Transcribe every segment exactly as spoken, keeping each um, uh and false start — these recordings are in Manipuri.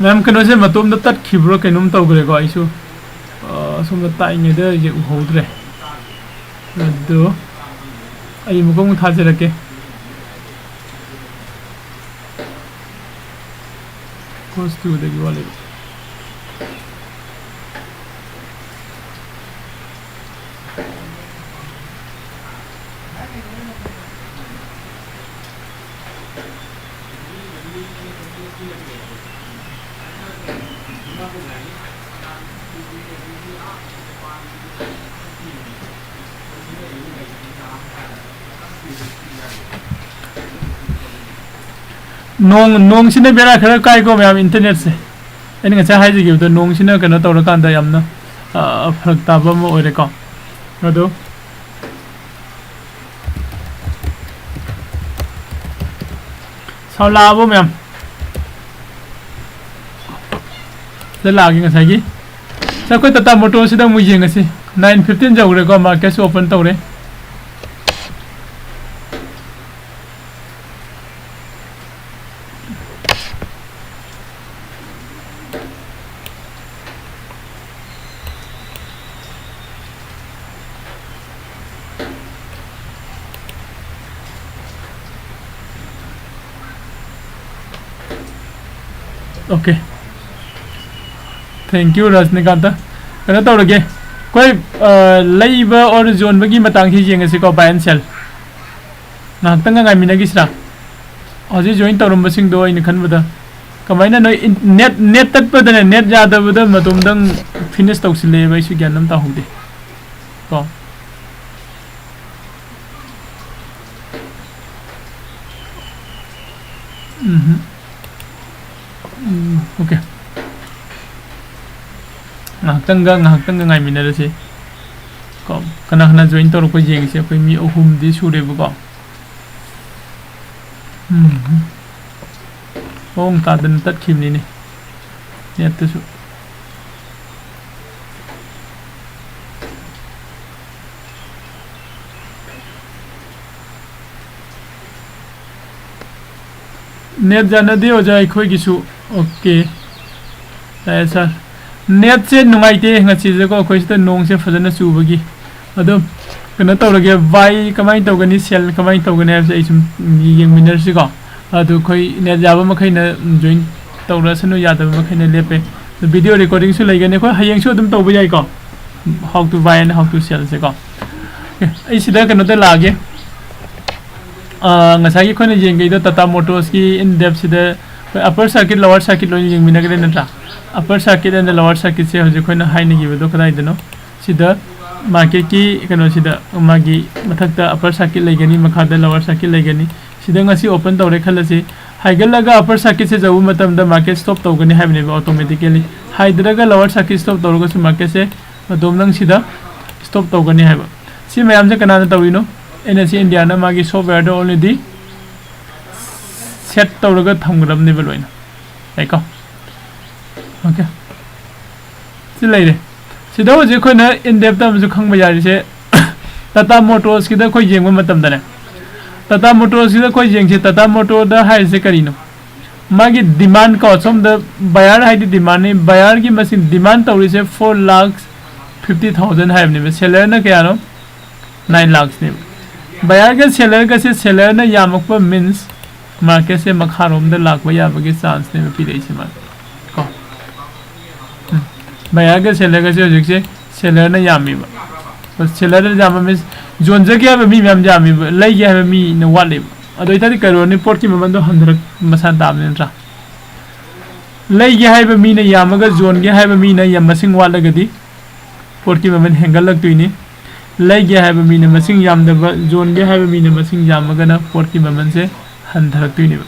ꯃꯌꯥꯝ, ꯀꯩꯅꯣꯁꯦ ꯃꯇꯣꯝꯗ ꯇꯠꯈꯤꯕ꯭ꯔꯥ ꯀꯩꯅꯣꯝ ꯇꯧꯈ꯭ꯔꯦꯀꯣ꯫ ꯑꯩꯁꯨ, ꯑ, ꯁꯣꯝꯗ ꯇꯥꯛꯏꯉꯩꯗ ꯑꯩꯁꯦ ꯎꯍꯧꯗ꯭ꯔꯦ꯫ ꯑꯗꯨ ꯑꯩ ꯑꯃꯨꯛꯀ ꯑꯃꯨꯛ ꯊꯥꯖꯔꯛꯀꯦ꯫ Course two ꯗꯒꯤ ꯋꯥꯠꯂꯤꯕ꯫ ꯅꯣꯡ, ꯅꯣꯡꯁꯤꯅ ꯕꯦꯔꯥ ꯈꯔ ꯀꯥꯏꯀꯣ ꯃꯌꯥꯝ, internetꯁꯦ꯫ ꯑꯩꯅ ꯉꯁꯥꯏ ꯍꯥꯏꯖꯈꯤꯕꯗꯣ, ꯅꯣꯡꯁꯤꯅ ꯀꯩꯅꯣ ꯇꯧꯔꯀꯥꯟꯗ ꯌꯥꯝꯅ, ꯑ, ꯐꯔꯛ ꯇꯥꯕ ꯑꯃ ꯑꯣꯏꯔꯦꯀꯣ꯫ ꯑꯗꯣ ꯁꯥꯎꯟ ꯂꯥꯛꯑꯕꯣ ꯃꯌꯥꯝ? ꯁꯤꯗ ꯂꯥꯛꯑꯒꯦ ꯉꯁꯥꯏꯒꯤ꯫ ꯁꯤ ꯑꯩꯈꯣꯏ Tata Motorsꯁꯤꯗ ꯑꯃꯨꯛ ꯌꯦꯡꯉꯁꯤ꯫ Nine fifteen ꯌꯧꯈ꯭ꯔꯦꯀꯣ, marketꯁꯨ open ꯇꯧꯔꯦ꯫ Okay. Thank you, ꯔꯖꯅꯤꯀꯥꯟꯇ꯫ ꯀꯩꯅꯣ ꯇꯧꯔꯒꯦ, ꯑꯩꯈꯣꯏ, ꯑ, ꯂꯩꯕ or ꯌꯣꯟꯕꯒꯤ ꯃꯇꯥꯡꯁꯤ ꯌꯦꯡꯉꯁꯤꯀꯣ, buy and sell꯫ ꯉꯥꯏꯍꯥꯛꯇꯪꯒ ꯉꯥꯏꯃꯤꯟꯅꯈꯤꯁꯤꯔꯥ? ꯍꯧꯖꯤꯛ join ꯇꯧꯔꯝꯕꯁꯤꯡꯗꯣ ꯑꯩꯅ ꯈꯟꯕꯗ, ꯀꯃꯥꯏꯅ ꯅꯣꯏ ꯏꯟ-, net, net ꯇꯠꯄꯗꯅꯦ, net ꯌꯥꯗꯕꯗ ꯃꯇꯣꯝꯗꯪ finish ꯇꯧꯁꯤꯜꯂꯛꯑꯦꯕ, ꯑꯩꯁꯨ ꯒ꯭ꯌꯥꯟ ꯑꯃ ꯇꯥꯍꯧꯗꯦ ꯀꯣ꯫ ꯎꯝ꯫ ꯎꯝ, okay꯫ ꯉꯥꯏꯍꯥꯛꯇꯪꯒ, ꯉꯥꯏꯍꯥꯛꯇꯪꯒ ꯉꯥꯏꯃꯤꯟꯅꯔꯁꯤ꯫ ꯀꯣ, ꯀꯅꯥ ꯀꯅꯥ join ꯇꯧꯔꯛꯄ ꯌꯦꯡꯁꯤ꯫ ꯑꯩꯈꯣꯏ ꯃꯤ ꯑꯍꯨꯝꯗꯤ ꯁꯨꯔꯦꯕꯀꯣ꯫ ꯎꯝ꯫ ꯃꯑꯣꯡ ꯇꯥꯗꯅ ꯇꯠꯈꯤꯕꯅꯤꯅꯦ꯫ Netꯇꯨꯁꯨ꯫ Net ꯌꯥꯅꯗꯦ ꯑꯣꯖꯥ ꯑꯩꯈꯣꯏꯒꯤꯁꯨ꯫ Okay꯫ ꯑꯦ ꯁꯥꯔ, ꯅꯦꯠꯁꯦ ꯅꯨꯡꯉꯥꯏꯇꯦ ꯉꯁꯤꯁꯦꯀꯣ, ꯑꯩꯈꯣꯏ ꯁꯤꯗ ꯅꯣꯡꯁꯦ ꯐꯖꯅ ꯆꯨꯕꯒꯤ꯫ ꯑꯗꯣ ꯀꯩꯅꯣ ꯇꯧꯔꯒꯦ, ꯕꯥꯏ ꯀꯃꯥꯏꯅ ꯇꯧꯒꯅꯤ, ꯁꯦꯜ ꯀꯃꯥꯏꯅ ꯇꯧꯒꯅꯤ ꯍꯥꯏꯕꯁꯦ ꯑꯩ ꯁꯨꯝ ꯌꯦꯡꯃꯤꯟꯅꯔꯁꯤꯀꯣ꯫ ꯑꯗꯨ ꯑꯩꯈꯣꯏ ꯅꯦꯠ ꯌꯥꯕ ꯃꯈꯩꯅ ꯖꯣꯏꯟ ꯇꯧꯔꯁꯅꯨ, ꯌꯥꯗꯕ ꯃꯈꯩꯅ ꯂꯦꯞꯄꯦ꯫ ꯑꯗꯨ ꯚꯤꯗꯤꯑꯣ ꯔꯦꯀꯣꯔꯗꯤꯡꯁꯨ ꯂꯩꯒꯅꯤ, ꯑꯩꯈꯣꯏ ꯍꯌꯦꯡꯁꯨ ꯑꯗꯨꯝ ꯇꯧꯕ ꯌꯥꯏꯀꯣ꯫ How to buy and how to sell ꯁꯦꯀꯣ꯫ ꯑꯦ, ꯑꯩ ꯁꯤꯗ ꯀꯩꯅꯣꯗ ꯂꯥꯛꯑꯒꯦ꯫ ꯑꯥ, ꯉꯁꯥꯏꯒꯤ ꯑꯩꯈꯣꯏꯅ ꯌꯦꯡꯒꯩꯗꯣ ꯇꯥꯇꯥ ꯃꯣꯇꯣꯔꯁꯀꯤ ꯏꯟ ꯗꯦꯞꯁꯤꯗ ꯑꯩꯈꯣꯏ ꯑꯄꯔ ꯁꯥꯔꯀꯤꯠ, ꯂꯋꯥꯔ ꯁꯥꯔꯀꯤꯠ ꯂꯣꯏꯅ ꯌꯦꯡꯃꯤꯟꯅꯒꯅꯤ ꯅꯠꯇ꯭ꯔꯥ? ꯑꯄꯔ ꯁꯥꯔꯀꯤꯠ ꯑꯦꯟ ꯂꯋꯥꯔ ꯁꯥꯔꯀꯤꯠꯁꯦ ꯍꯧꯖꯤꯛ ꯑꯩꯈꯣꯏꯅ ꯍꯥꯏꯅꯈꯤꯕꯗꯣ ꯀꯗꯥꯏꯗꯅꯣ? ꯁꯤꯗ ꯃꯥꯔꯀꯦꯠꯀꯤ ꯀꯩꯅꯣꯁꯤꯗ ꯃꯥꯒꯤ ꯃꯊꯛꯇ ꯑꯄꯔ ꯁꯥꯔꯀꯤꯠ ꯂꯩꯒꯅꯤ, ꯃꯈꯥꯗ ꯂꯋꯥꯔ ꯁꯥꯔꯀꯤꯠ ꯂꯩꯒꯅꯤ꯫ ꯁꯤꯗ ꯉꯁꯤ ꯑꯣꯄꯟ ꯇꯧꯔꯦ ꯈꯜꯂꯁꯤ, ꯍꯥꯏꯒꯠꯂꯒ ꯑꯄꯔ ꯁꯥꯔꯀꯤꯠꯁꯦ ꯌꯧꯕ ꯃꯇꯝꯗ ꯃꯥꯔꯀꯦꯠ ꯁ꯭ꯇꯣꯞ ꯇꯧꯒꯅꯤ ꯍꯥꯏꯕꯅꯦꯕ ꯑꯣꯇꯣꯃꯦꯇꯤꯀꯦꯂꯤ꯫ ꯍꯥꯏꯗꯔꯒ ꯂꯋꯥꯔ ꯁꯥꯔꯀꯤꯠ ꯁ꯭ꯇꯣꯞ ꯇꯧꯔꯒꯁꯨ ꯃꯥꯔꯀꯦꯠꯁꯦ ꯑꯗꯨꯝ ꯅꯪ ꯁꯤꯗ ꯁ꯭ꯇꯣꯞ ꯇꯧꯒꯅꯤ ꯍꯥꯏꯕ꯫ ꯁꯤ ꯃꯌꯥꯝꯁꯦ ꯀꯅꯥꯅ ꯇꯧꯔꯤꯅꯣ? ꯑꯦꯟ ꯑꯦꯁ ꯁꯤ ꯏꯟꯗꯤꯌꯥꯅ ꯃꯥꯒꯤ ꯁꯣꯐꯋꯦꯌꯔꯗ ꯑꯣꯜꯔꯦꯗꯤ ꯁꯦꯠ ꯇꯧꯔꯒ ꯊꯝꯒꯗꯕꯅꯦꯕ ꯂꯣꯏꯅ꯫ ꯌꯥꯏꯀꯣ? ꯑꯣꯀꯦ꯫ ꯁꯤ ꯂꯩꯔꯦ꯫ ꯁꯤꯗ ꯍꯧꯖꯤꯛ ꯑꯩꯈꯣꯏꯅ ꯏꯟ ꯗꯦꯞꯇ ꯑꯃꯁꯨ ꯈꯪꯕ ꯌꯥꯔꯤꯁꯦ, ꯇꯥꯇꯥ ꯃꯣꯇꯣꯔꯁꯀꯤꯗ ꯑꯩꯈꯣꯏ ꯌꯦꯡꯕ ꯃꯇꯝꯗꯅꯦ, ꯇꯥꯇꯥ ꯃꯣꯇꯣꯔꯁꯀꯤꯗ ꯑꯩꯈꯣꯏ ꯌꯦꯡꯁꯦ, ꯇꯥꯇꯥ ꯃꯣꯇꯣꯔꯗ ꯍꯥꯏꯔꯤꯁꯦ ꯀꯔꯤꯅꯣ? ꯃꯥꯒꯤ ꯗꯤꯃꯥꯟ ꯀꯣ, ꯁꯣꯝꯗ ꯕꯌꯥꯔ ꯍꯥꯏꯗꯤ ꯗꯤꯃꯥꯟꯅꯤ, ꯕꯌꯥꯔꯒꯤ ꯃꯁꯤꯡ ꯗꯤꯃꯥꯟ ꯇꯧꯔꯤꯁꯦ ꯐꯣꯔ ꯂꯥꯛ ꯐꯤꯐꯇꯤ ꯊꯥꯎꯖꯟ ꯍꯥꯏꯕꯅꯦꯕ, ꯁꯦꯂꯔꯅ ꯀꯌꯥꯅꯣ? ꯅꯥꯏꯟ ꯂꯥꯛꯁꯅꯦꯕ꯫ ꯕꯌꯥꯔꯒ ꯁꯦꯂꯔꯒꯁꯦ, ꯁꯦꯂꯔꯅ ꯌꯥꯝꯃꯛꯄ ꯃꯤꯟꯁ ꯃꯥꯔꯀꯦꯠꯁꯦ ꯃꯈꯥꯔꯣꯝꯗ ꯂꯥꯛꯄ ꯌꯥꯕꯒꯤ ꯆꯥꯟꯁꯅꯦꯕ ꯄꯤꯔꯛꯏꯁꯦ ꯃꯥꯅ ꯀꯣ꯫ ꯎꯝ꯫ ꯕꯌꯥꯔꯒ ꯁꯦꯂꯔꯒꯁꯦ ꯍꯧꯖꯤꯛꯁꯦ ꯁꯦꯂꯔꯅ ꯌꯥꯝꯃꯦꯕ꯫ ꯁꯦꯂꯔꯅ ꯌꯥꯝꯕ ꯃꯤꯟꯁ ꯌꯣꯟꯖꯒꯦ ꯍꯥꯏꯕ ꯃꯤ ꯃꯌꯥꯝ ꯌꯥꯝꯃꯦꯕ, ꯂꯩꯒꯦ ꯍꯥꯏꯕ ꯃꯤꯅ ꯋꯥꯠꯂꯦꯕ꯫ ꯑꯗꯨ ꯑꯣꯏꯇꯥꯔꯗꯤ ꯀꯩꯗꯧꯔꯅꯤ? ꯄꯣꯠꯀꯤ ꯃꯃꯟꯗꯣ ꯍꯟꯊꯔꯛ ꯃꯁꯥꯅ ꯇꯥꯕꯅꯤ ꯅꯠꯇ꯭ꯔꯥ? ꯂꯩꯒꯦ ꯍꯥꯏꯕ ꯃꯤꯅ ꯌꯥꯝꯃꯒ ꯌꯣꯟꯒꯦ ꯍꯥꯏꯕ ꯃꯤꯅ ꯌꯥꯝ ꯃꯁꯤꯡ ꯋꯥꯠꯂꯒꯗꯤ ꯄꯣꯠꯀꯤ ꯃꯃꯜ ꯍꯦꯟꯒꯠꯂꯛꯇꯣꯏꯅꯤ꯫ ꯂꯩꯒꯦ ꯍꯥꯏꯕ ꯃꯤꯅ ꯃꯁꯤꯡ ꯌꯥꯝꯗꯕ, ꯌꯣꯟꯒꯦ ꯍꯥꯏꯕ ꯃꯤꯅ ꯃꯁꯤꯡ ꯌꯥꯝꯃꯒꯅ ꯄꯣꯠꯀꯤ ꯃꯃꯜꯁꯦ ꯍꯟꯊꯔꯛꯇꯣꯏꯅꯦꯕ꯫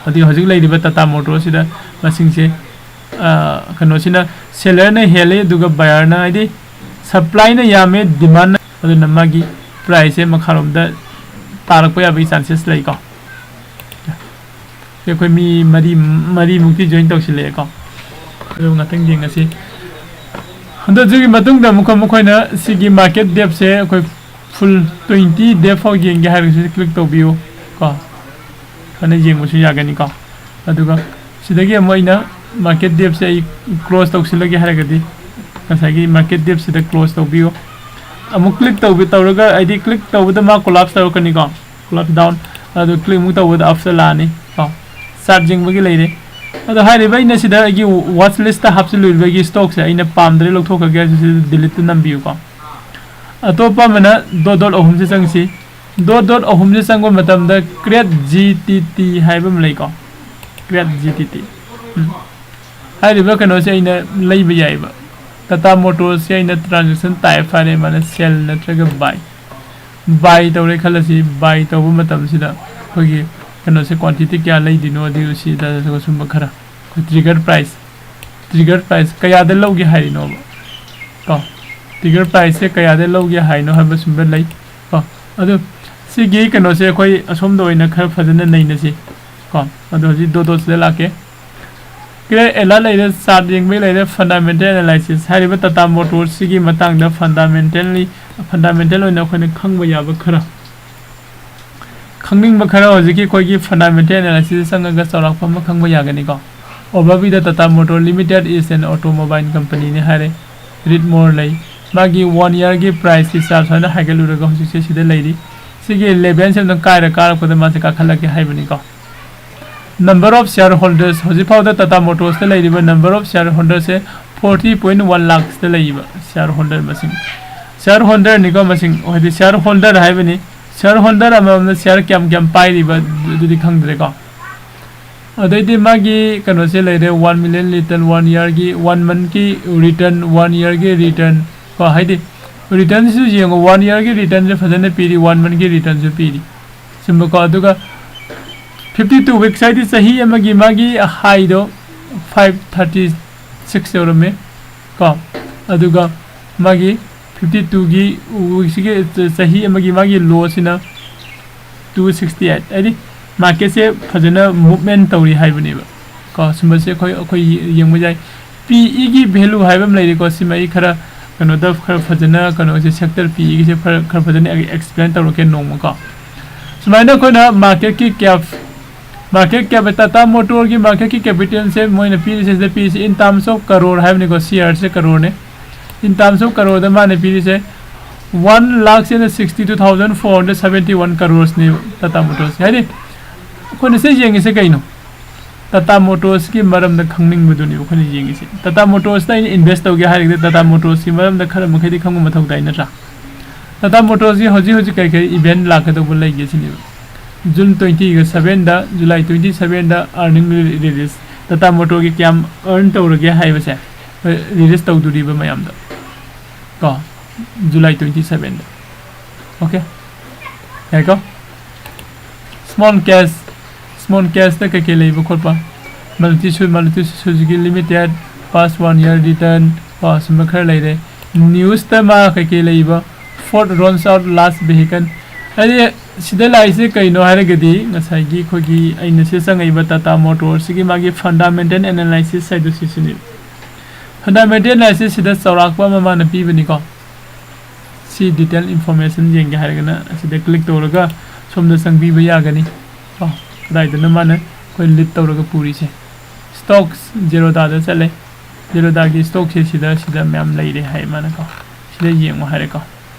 ꯑꯗꯨꯒꯤ ꯍꯧꯖꯤꯛ ꯂꯩꯔꯤꯕ ꯇꯥꯇꯥ ꯃꯣꯇꯣꯔꯁꯤꯗ ꯃꯁꯤꯡꯁꯦ, ꯑ, ꯀꯩꯅꯣꯁꯤꯅ ꯁꯦꯂꯔꯅ ꯍꯦꯜꯂꯤ, ꯑꯗꯨꯒ ꯕꯌꯥꯔꯅ, ꯍꯥꯏꯗꯤ ꯁꯄ꯭ꯂꯥꯏꯅ ꯌꯥꯝꯃꯦ, ꯗꯤꯃꯥꯟꯅ, ꯑꯗꯨꯅ ꯃꯥꯒꯤ ꯄ꯭ꯔꯥꯏꯁꯁꯦ ꯃꯈꯥꯔꯣꯝꯗ ꯇꯥꯔꯛꯄ ꯌꯥꯕꯒꯤ ꯆꯥꯟꯁꯦꯁ ꯂꯩꯀꯣ꯫ ꯁꯤ ꯑꯩꯈꯣꯏ ꯃꯤ ꯃꯔꯤ, ꯃꯔꯤꯃꯨꯛꯇꯤ ꯖꯣꯏꯟ ꯇꯧꯁꯤꯜꯂꯛꯑꯦꯀꯣ꯫ ꯑꯗꯨ ꯉꯥꯛꯇꯪ ꯌꯦꯡꯉꯁꯤ꯫ ꯑꯗꯣ ꯁꯤꯒꯤ ꯃꯇꯨꯡꯗ ꯑꯃꯨꯛꯀ ꯃꯈꯣꯏꯅ ꯁꯤꯒꯤ ꯃꯥꯔꯀꯦꯠ ꯗꯦꯞꯁꯦ ꯑꯩꯈꯣꯏ ꯐꯨꯜ ꯇ꯭ꯋꯦꯟꯇꯤ ꯗꯦꯞ ꯐꯥꯎ ꯌꯦꯡꯒꯦ ꯍꯥꯏꯔꯒꯁꯨ ꯀ꯭ꯂꯤꯛ ꯇꯧꯕꯤꯌꯨ ꯀꯣ꯫ ꯐꯅ ꯌꯦꯡꯕꯁꯨ ꯌꯥꯒꯅꯤꯀꯣ꯫ ꯑꯗꯨꯒ ꯁꯤꯗꯒꯤ ꯑꯃꯨꯛ ꯑꯩꯅ Market depthꯁꯦ ꯑꯩ close ꯇꯧꯁꯤꯜꯂꯒꯦ ꯍꯥꯏꯔꯒꯗꯤ, ꯉꯁꯥꯏꯒꯤ market depthꯁꯤꯗ close ꯇꯧꯕꯤꯌꯨ꯫ ꯑꯃꯨꯛ click ꯇꯧꯕꯤ ꯇꯧꯔꯒ, ꯍꯥꯏꯗꯤ click ꯇꯧꯕꯗ ꯃꯥ collapse ꯇꯧꯔꯛꯀꯅꯤꯀꯣ, collapse down꯫ ꯑꯗꯨ click ꯑꯃꯨꯛ ꯇꯧꯕꯗ upꯇ ꯂꯥꯛꯑꯅꯤ ꯀꯣ, chart ꯌꯦꯡꯕꯒꯤ ꯂꯩꯔꯦ꯫ ꯑꯗꯣ ꯍꯥꯏꯔꯤꯕ ꯑꯩꯅ ꯁꯤꯗ ꯑꯩꯒꯤ watch listꯇ ꯍꯥꯞꯆꯤꯜꯂꯨꯔꯤꯕ ꯑꯩꯒꯤ stockꯁꯦ ꯑꯩꯅ ꯄꯥꯝꯗ꯭ꯔꯦ, ꯂꯧꯊꯣꯛꯈ꯭ꯔꯒꯦ ꯍꯥꯏꯔꯁꯨ ꯁꯤꯗ deleteꯇ ꯅꯝꯕꯤꯌꯨꯀꯣ꯫ ꯑꯇꯣꯞꯄ ꯑꯃꯅ dot dot ꯑꯍꯨꯝꯁꯦ ꯆꯪꯁꯤ꯫ Dot dot ꯑꯍꯨꯝꯁꯦ ꯆꯪꯕ ꯃꯇꯝꯗ CREAT G T T ꯍꯥꯏꯕ ꯑꯃ ꯂꯩꯀꯣ, CREAT G T T꯫ ꯎꯝ꯫ ꯍꯥꯏꯔꯤꯕ ꯀꯩꯅꯣꯁꯦ ꯑꯩꯅ ꯂꯩꯕ ꯌꯥꯏꯕ꯫ Tata Motorsꯁꯦ ꯑꯩꯅ transaction type ꯍꯥꯏꯔꯦ, ꯃꯥꯅ sell ꯅꯠꯇ꯭ꯔꯒ buy꯫ Buy ꯇꯧꯔꯦ ꯈꯜꯂꯁꯤ, buy ꯇꯧꯕ ꯃꯇꯝꯁꯤꯗ ꯑꯩꯈꯣꯏꯒꯤ ꯀꯩꯅꯣꯁꯦ quantity ꯀꯌꯥ ꯂꯩꯗꯣꯏꯅꯣ ꯑꯗꯨ ꯁꯤꯗ ꯁꯨꯝꯕ ꯈꯔ, ꯑꯩꯈꯣꯏ trigger price, trigger price ꯀꯌꯥꯗ ꯂꯧꯒꯦ ꯍꯥꯏꯔꯤꯅꯣꯕ ꯀꯣ, trigger priceꯁꯦ ꯀꯌꯥꯗ ꯂꯧꯒꯦ ꯍꯥꯏꯅꯣ ꯍꯥꯏꯕ ꯁꯨꯝꯕ ꯂꯩ ꯀꯣ꯫ ꯑꯗꯨ ꯁꯤꯒꯤ ꯀꯩꯅꯣꯁꯦ ꯑꯩꯈꯣꯏ ꯑꯁꯣꯝꯗ ꯑꯣꯏꯅ ꯈꯔ ꯐꯖꯅ ꯅꯩꯅꯁꯤ ꯀꯣ꯫ ꯑꯗꯣ ꯍꯧꯖꯤꯛ dot dotꯁꯤꯗ ꯂꯥꯛꯀꯦ꯫ CREAT Alert ꯂꯩꯔꯦ, chart ꯌꯦꯡꯕꯒꯤ ꯂꯩꯔꯦ, fundamental analysis꯫ ꯍꯥꯏꯔꯤꯕ Tata Motorsꯁꯤꯒꯤ ꯃꯇꯥꯡꯗ fundamentally, fundamental ꯑꯣꯏꯅ ꯑꯩꯈꯣꯏꯅ ꯈꯪꯕ ꯌꯥꯕ ꯈꯔ, ꯈꯪꯅꯤꯡꯕ ꯈꯔ ꯍꯧꯖꯤꯛꯀꯤ ꯑꯩꯈꯣꯏꯒꯤ fundamental analysisꯇ ꯆꯪꯉꯒ ꯆꯥꯎꯔꯥꯛꯄ ꯑꯃ ꯈꯪꯕ ꯌꯥꯒꯅꯤꯀꯣ꯫ Overviewꯗ Tata Motor Limited is an automobile companyꯅꯤ ꯍꯥꯏꯔꯦ꯫ Read more ꯂꯩ꯫ ꯃꯥꯒꯤ one yearꯒꯤ priceꯀꯤ chart ꯁꯨꯃꯥꯏꯅ ꯍꯥꯏꯒꯠꯂꯨꯔꯒ ꯍꯧꯖꯤꯛꯁꯦ ꯁꯤꯗ ꯂꯩꯔꯤ꯫ ꯁꯤꯒꯤ levelꯁꯦ ꯑꯝꯇꯪ ꯀꯥꯏꯔ ꯀꯥꯔꯛꯄꯗ ꯃꯥꯁꯦ ꯀꯥꯈꯠꯂꯛꯀꯦ ꯍꯥꯏꯕꯅꯤꯀꯣ꯫ Number of shareholders, ꯍꯧꯖꯤꯛ ꯐꯥꯎꯗ Tata Motorsꯇ ꯂꯩꯔꯤꯕ number of shareholderꯁꯦ forty point one lakhsꯇ ꯂꯩꯔꯤꯕ shareholder ꯃꯁꯤꯡ, shareholderꯅꯤꯀꯣ ꯃꯁꯤꯡ, ꯍꯥꯏꯗꯤ shareholder ꯍꯥꯏꯕꯅꯤ꯫ Shareholder ꯑꯃꯃꯝꯅ share ꯀꯌꯥꯝ ꯀꯌꯥꯝ ꯄꯥꯏꯔꯤꯕ ꯑꯗꯨꯗꯤ ꯈꯪꯗ꯭ꯔꯦꯀꯣ꯫ ꯑꯗꯩꯗꯤ ꯃꯥꯒꯤ ꯀꯩꯅꯣꯁꯦ ꯂꯩꯔꯦ, one million return, one yearꯒꯤ, one monthꯀꯤ return, one yearꯒꯤ return ꯀꯣ, ꯍꯥꯏꯗꯤ returnꯁꯤꯁꯨ ꯌꯦꯡꯉꯣ, one yearꯒꯤ returnꯁꯦ ꯐꯖꯅ ꯄꯤꯔꯤ, one monthꯀꯤ returnꯁꯨ ꯄꯤꯔꯤ꯫ ꯆꯨꯝꯕꯀꯣ? ꯑꯗꯨꯒ fifty two weeks ꯍꯥꯏꯗꯤ ꯆꯍꯤ ꯑꯃꯒꯤ ꯃꯥꯒꯤ highꯗꯣ five thirty six ꯌꯧꯔꯝꯃꯦ ꯀꯣ꯫ ꯑꯗꯨꯒ ꯃꯥꯒꯤ fifty twoꯒꯤ weekꯁꯤꯒꯤ ꯆ-, ꯆꯍꯤ ꯑꯃꯒꯤ ꯃꯥꯒꯤ lowꯁꯤꯅ two sixty eight꯫ ꯍꯥꯏꯗꯤ marketꯁꯦ ꯐꯖꯅ movement ꯇꯧꯔꯤ ꯍꯥꯏꯕꯅꯦꯕ ꯀꯣ꯫ ꯁꯨꯝꯕꯁꯦ ꯑꯩꯈꯣꯏ, ꯑꯩꯈꯣꯏ ꯌꯦꯡꯕ ꯌꯥꯏ꯫ PEꯒꯤ value ꯍꯥꯏꯕ ꯑꯃ ꯂꯩꯔꯤꯀꯣ, ꯁꯤꯃ ꯑꯩ ꯈꯔ ꯀꯩꯅꯣꯗ ꯈꯔ ꯐꯖꯅ, ꯀꯩꯅꯣꯁꯦ sector PEꯒꯤꯁꯦ ꯈꯔ, ꯈꯔ ꯐꯖꯅ explain ꯇꯧꯔꯛꯀꯦ ꯅꯣꯡꯃꯀꯣ꯫ ꯁꯨꯃꯥꯏꯅ ꯑꯩꯈꯣꯏꯅ marketꯀꯤ cap Market cap, Tata Motor ꯒꯤ market ꯀꯤ capital ꯁꯦ ꯃꯣꯏꯅ ꯄꯤꯔꯤꯁꯦ, ꯁꯤꯗ ꯄꯤꯔꯤꯁꯦ in terms of crore ꯍꯥꯏꯕꯅꯤꯀꯣ, C R ꯁꯦ crore ꯅꯦ꯫ In terms of crore ꯗ ꯃꯥꯅ ꯄꯤꯔꯤꯁꯦ one lakh sixty two thousand four hundred seventy one crores ꯅꯦ Tata Motors ꯀꯤ꯫ ꯍꯥꯏꯗꯤ ꯑꯩꯈꯣꯏꯅ ꯁꯤ ꯌꯦꯡꯉꯤꯁꯦ ꯀꯩꯅꯣ? Tata Motors ꯀꯤ ꯃꯔꯝꯗ ꯈꯪꯅꯤꯡꯕꯗꯨꯅꯦꯕ ꯑꯩꯈꯣꯏꯅ ꯌꯦꯡꯉꯤꯁꯦ꯫ Tata Motors ꯇ ꯑꯩꯅ invest ꯇꯧꯒꯦ ꯍꯥꯏꯔꯒꯗꯤ Tata Motors ꯀꯤ ꯃꯔꯝꯗ ꯈꯔ ꯃꯈꯩꯗꯤ ꯈꯪꯕ ꯃꯊꯧ ꯇꯥꯏ, ꯅꯠꯇ꯭ꯔꯥ? Tata Motors ꯀꯤ ꯍꯧꯖꯤꯛ ꯍꯧꯖꯤꯛ ꯀꯩ ꯀꯩ event ꯂꯥꯛꯀꯗꯧꯕ ꯂꯩꯒꯦ ꯁꯤꯅꯦꯕ꯫ June twenty ꯒ seven ꯗ, July twenty seven ꯗ earning release, Tata Motor ꯒꯤ ꯀꯌꯥꯝ earn ꯇꯧꯔꯒꯦ ꯍꯥꯏꯕꯁꯦ release ꯇꯧꯗꯣꯔꯤꯕ ꯃꯌꯥꯝꯗ ꯀꯣ, July twenty seven ꯗ꯫ Okay, ꯌꯥꯏꯀꯣ? Small caps, small caps ꯇ ꯀꯩꯀꯩ ꯂꯩꯕ ꯈꯣꯠꯄ, Maruti Su-, Maruti Suzuki Limited, past one year return ꯀꯣ, ꯁꯨꯝꯕ ꯈꯔ ꯂꯩꯔꯦ꯫ News ꯇ ꯃꯥ ꯀꯩꯀꯩ ꯂꯩꯕ, Ford rolls out last vehicle꯫ ꯍꯥꯏꯗꯤ ꯁꯤꯗ ꯂꯥꯛꯏꯁꯦ ꯀꯩꯅꯣ ꯍꯥꯏꯔꯒꯗꯤ ꯉꯁꯥꯏꯒꯤ ꯑꯩꯈꯣꯏꯒꯤ ꯑꯩꯅ ꯁꯤꯗ ꯆꯪꯉꯛꯏꯕ Tata Motors ꯁꯤꯒꯤ ꯃꯥꯒꯤ fundamental analysis ꯍꯥꯏꯗꯣ ꯁꯤꯁꯤꯅꯦꯕ꯫ Fundamental analysis ꯁꯤꯗ ꯆꯥꯎꯔꯥꯛꯄ ꯑꯃ ꯃꯥꯅ ꯄꯤꯕꯅꯤꯀꯣ꯫ ꯁꯤ detail information ꯌꯦꯡꯒꯦ ꯍꯥꯏꯔꯒꯅ ꯑꯁꯤꯗ click ꯇꯧꯔꯒ ꯁꯣꯝꯗ ꯆꯪꯕꯤꯕ ꯌꯥꯒꯅꯤ ꯀꯣ꯫ ꯀꯗꯥꯏꯗꯅꯣ ꯃꯥꯅ ꯑꯩꯈꯣꯏ lead ꯇꯧꯔꯒ ꯄꯨꯔꯤꯁꯦ꯫ Stocks Zerodha ꯗ ꯆꯠꯂꯦ꯫ Zerodha ꯒꯤ stock ꯁꯦ ꯁꯤꯗ, ꯁꯤꯗ ꯃꯌꯥꯝ ꯂꯩꯔꯦ ꯍꯥꯏ ꯃꯥꯅꯀꯣ꯫ ꯁꯤꯗ ꯌꯦꯡꯉꯣ ꯍꯥꯏꯔꯦꯀꯣ꯫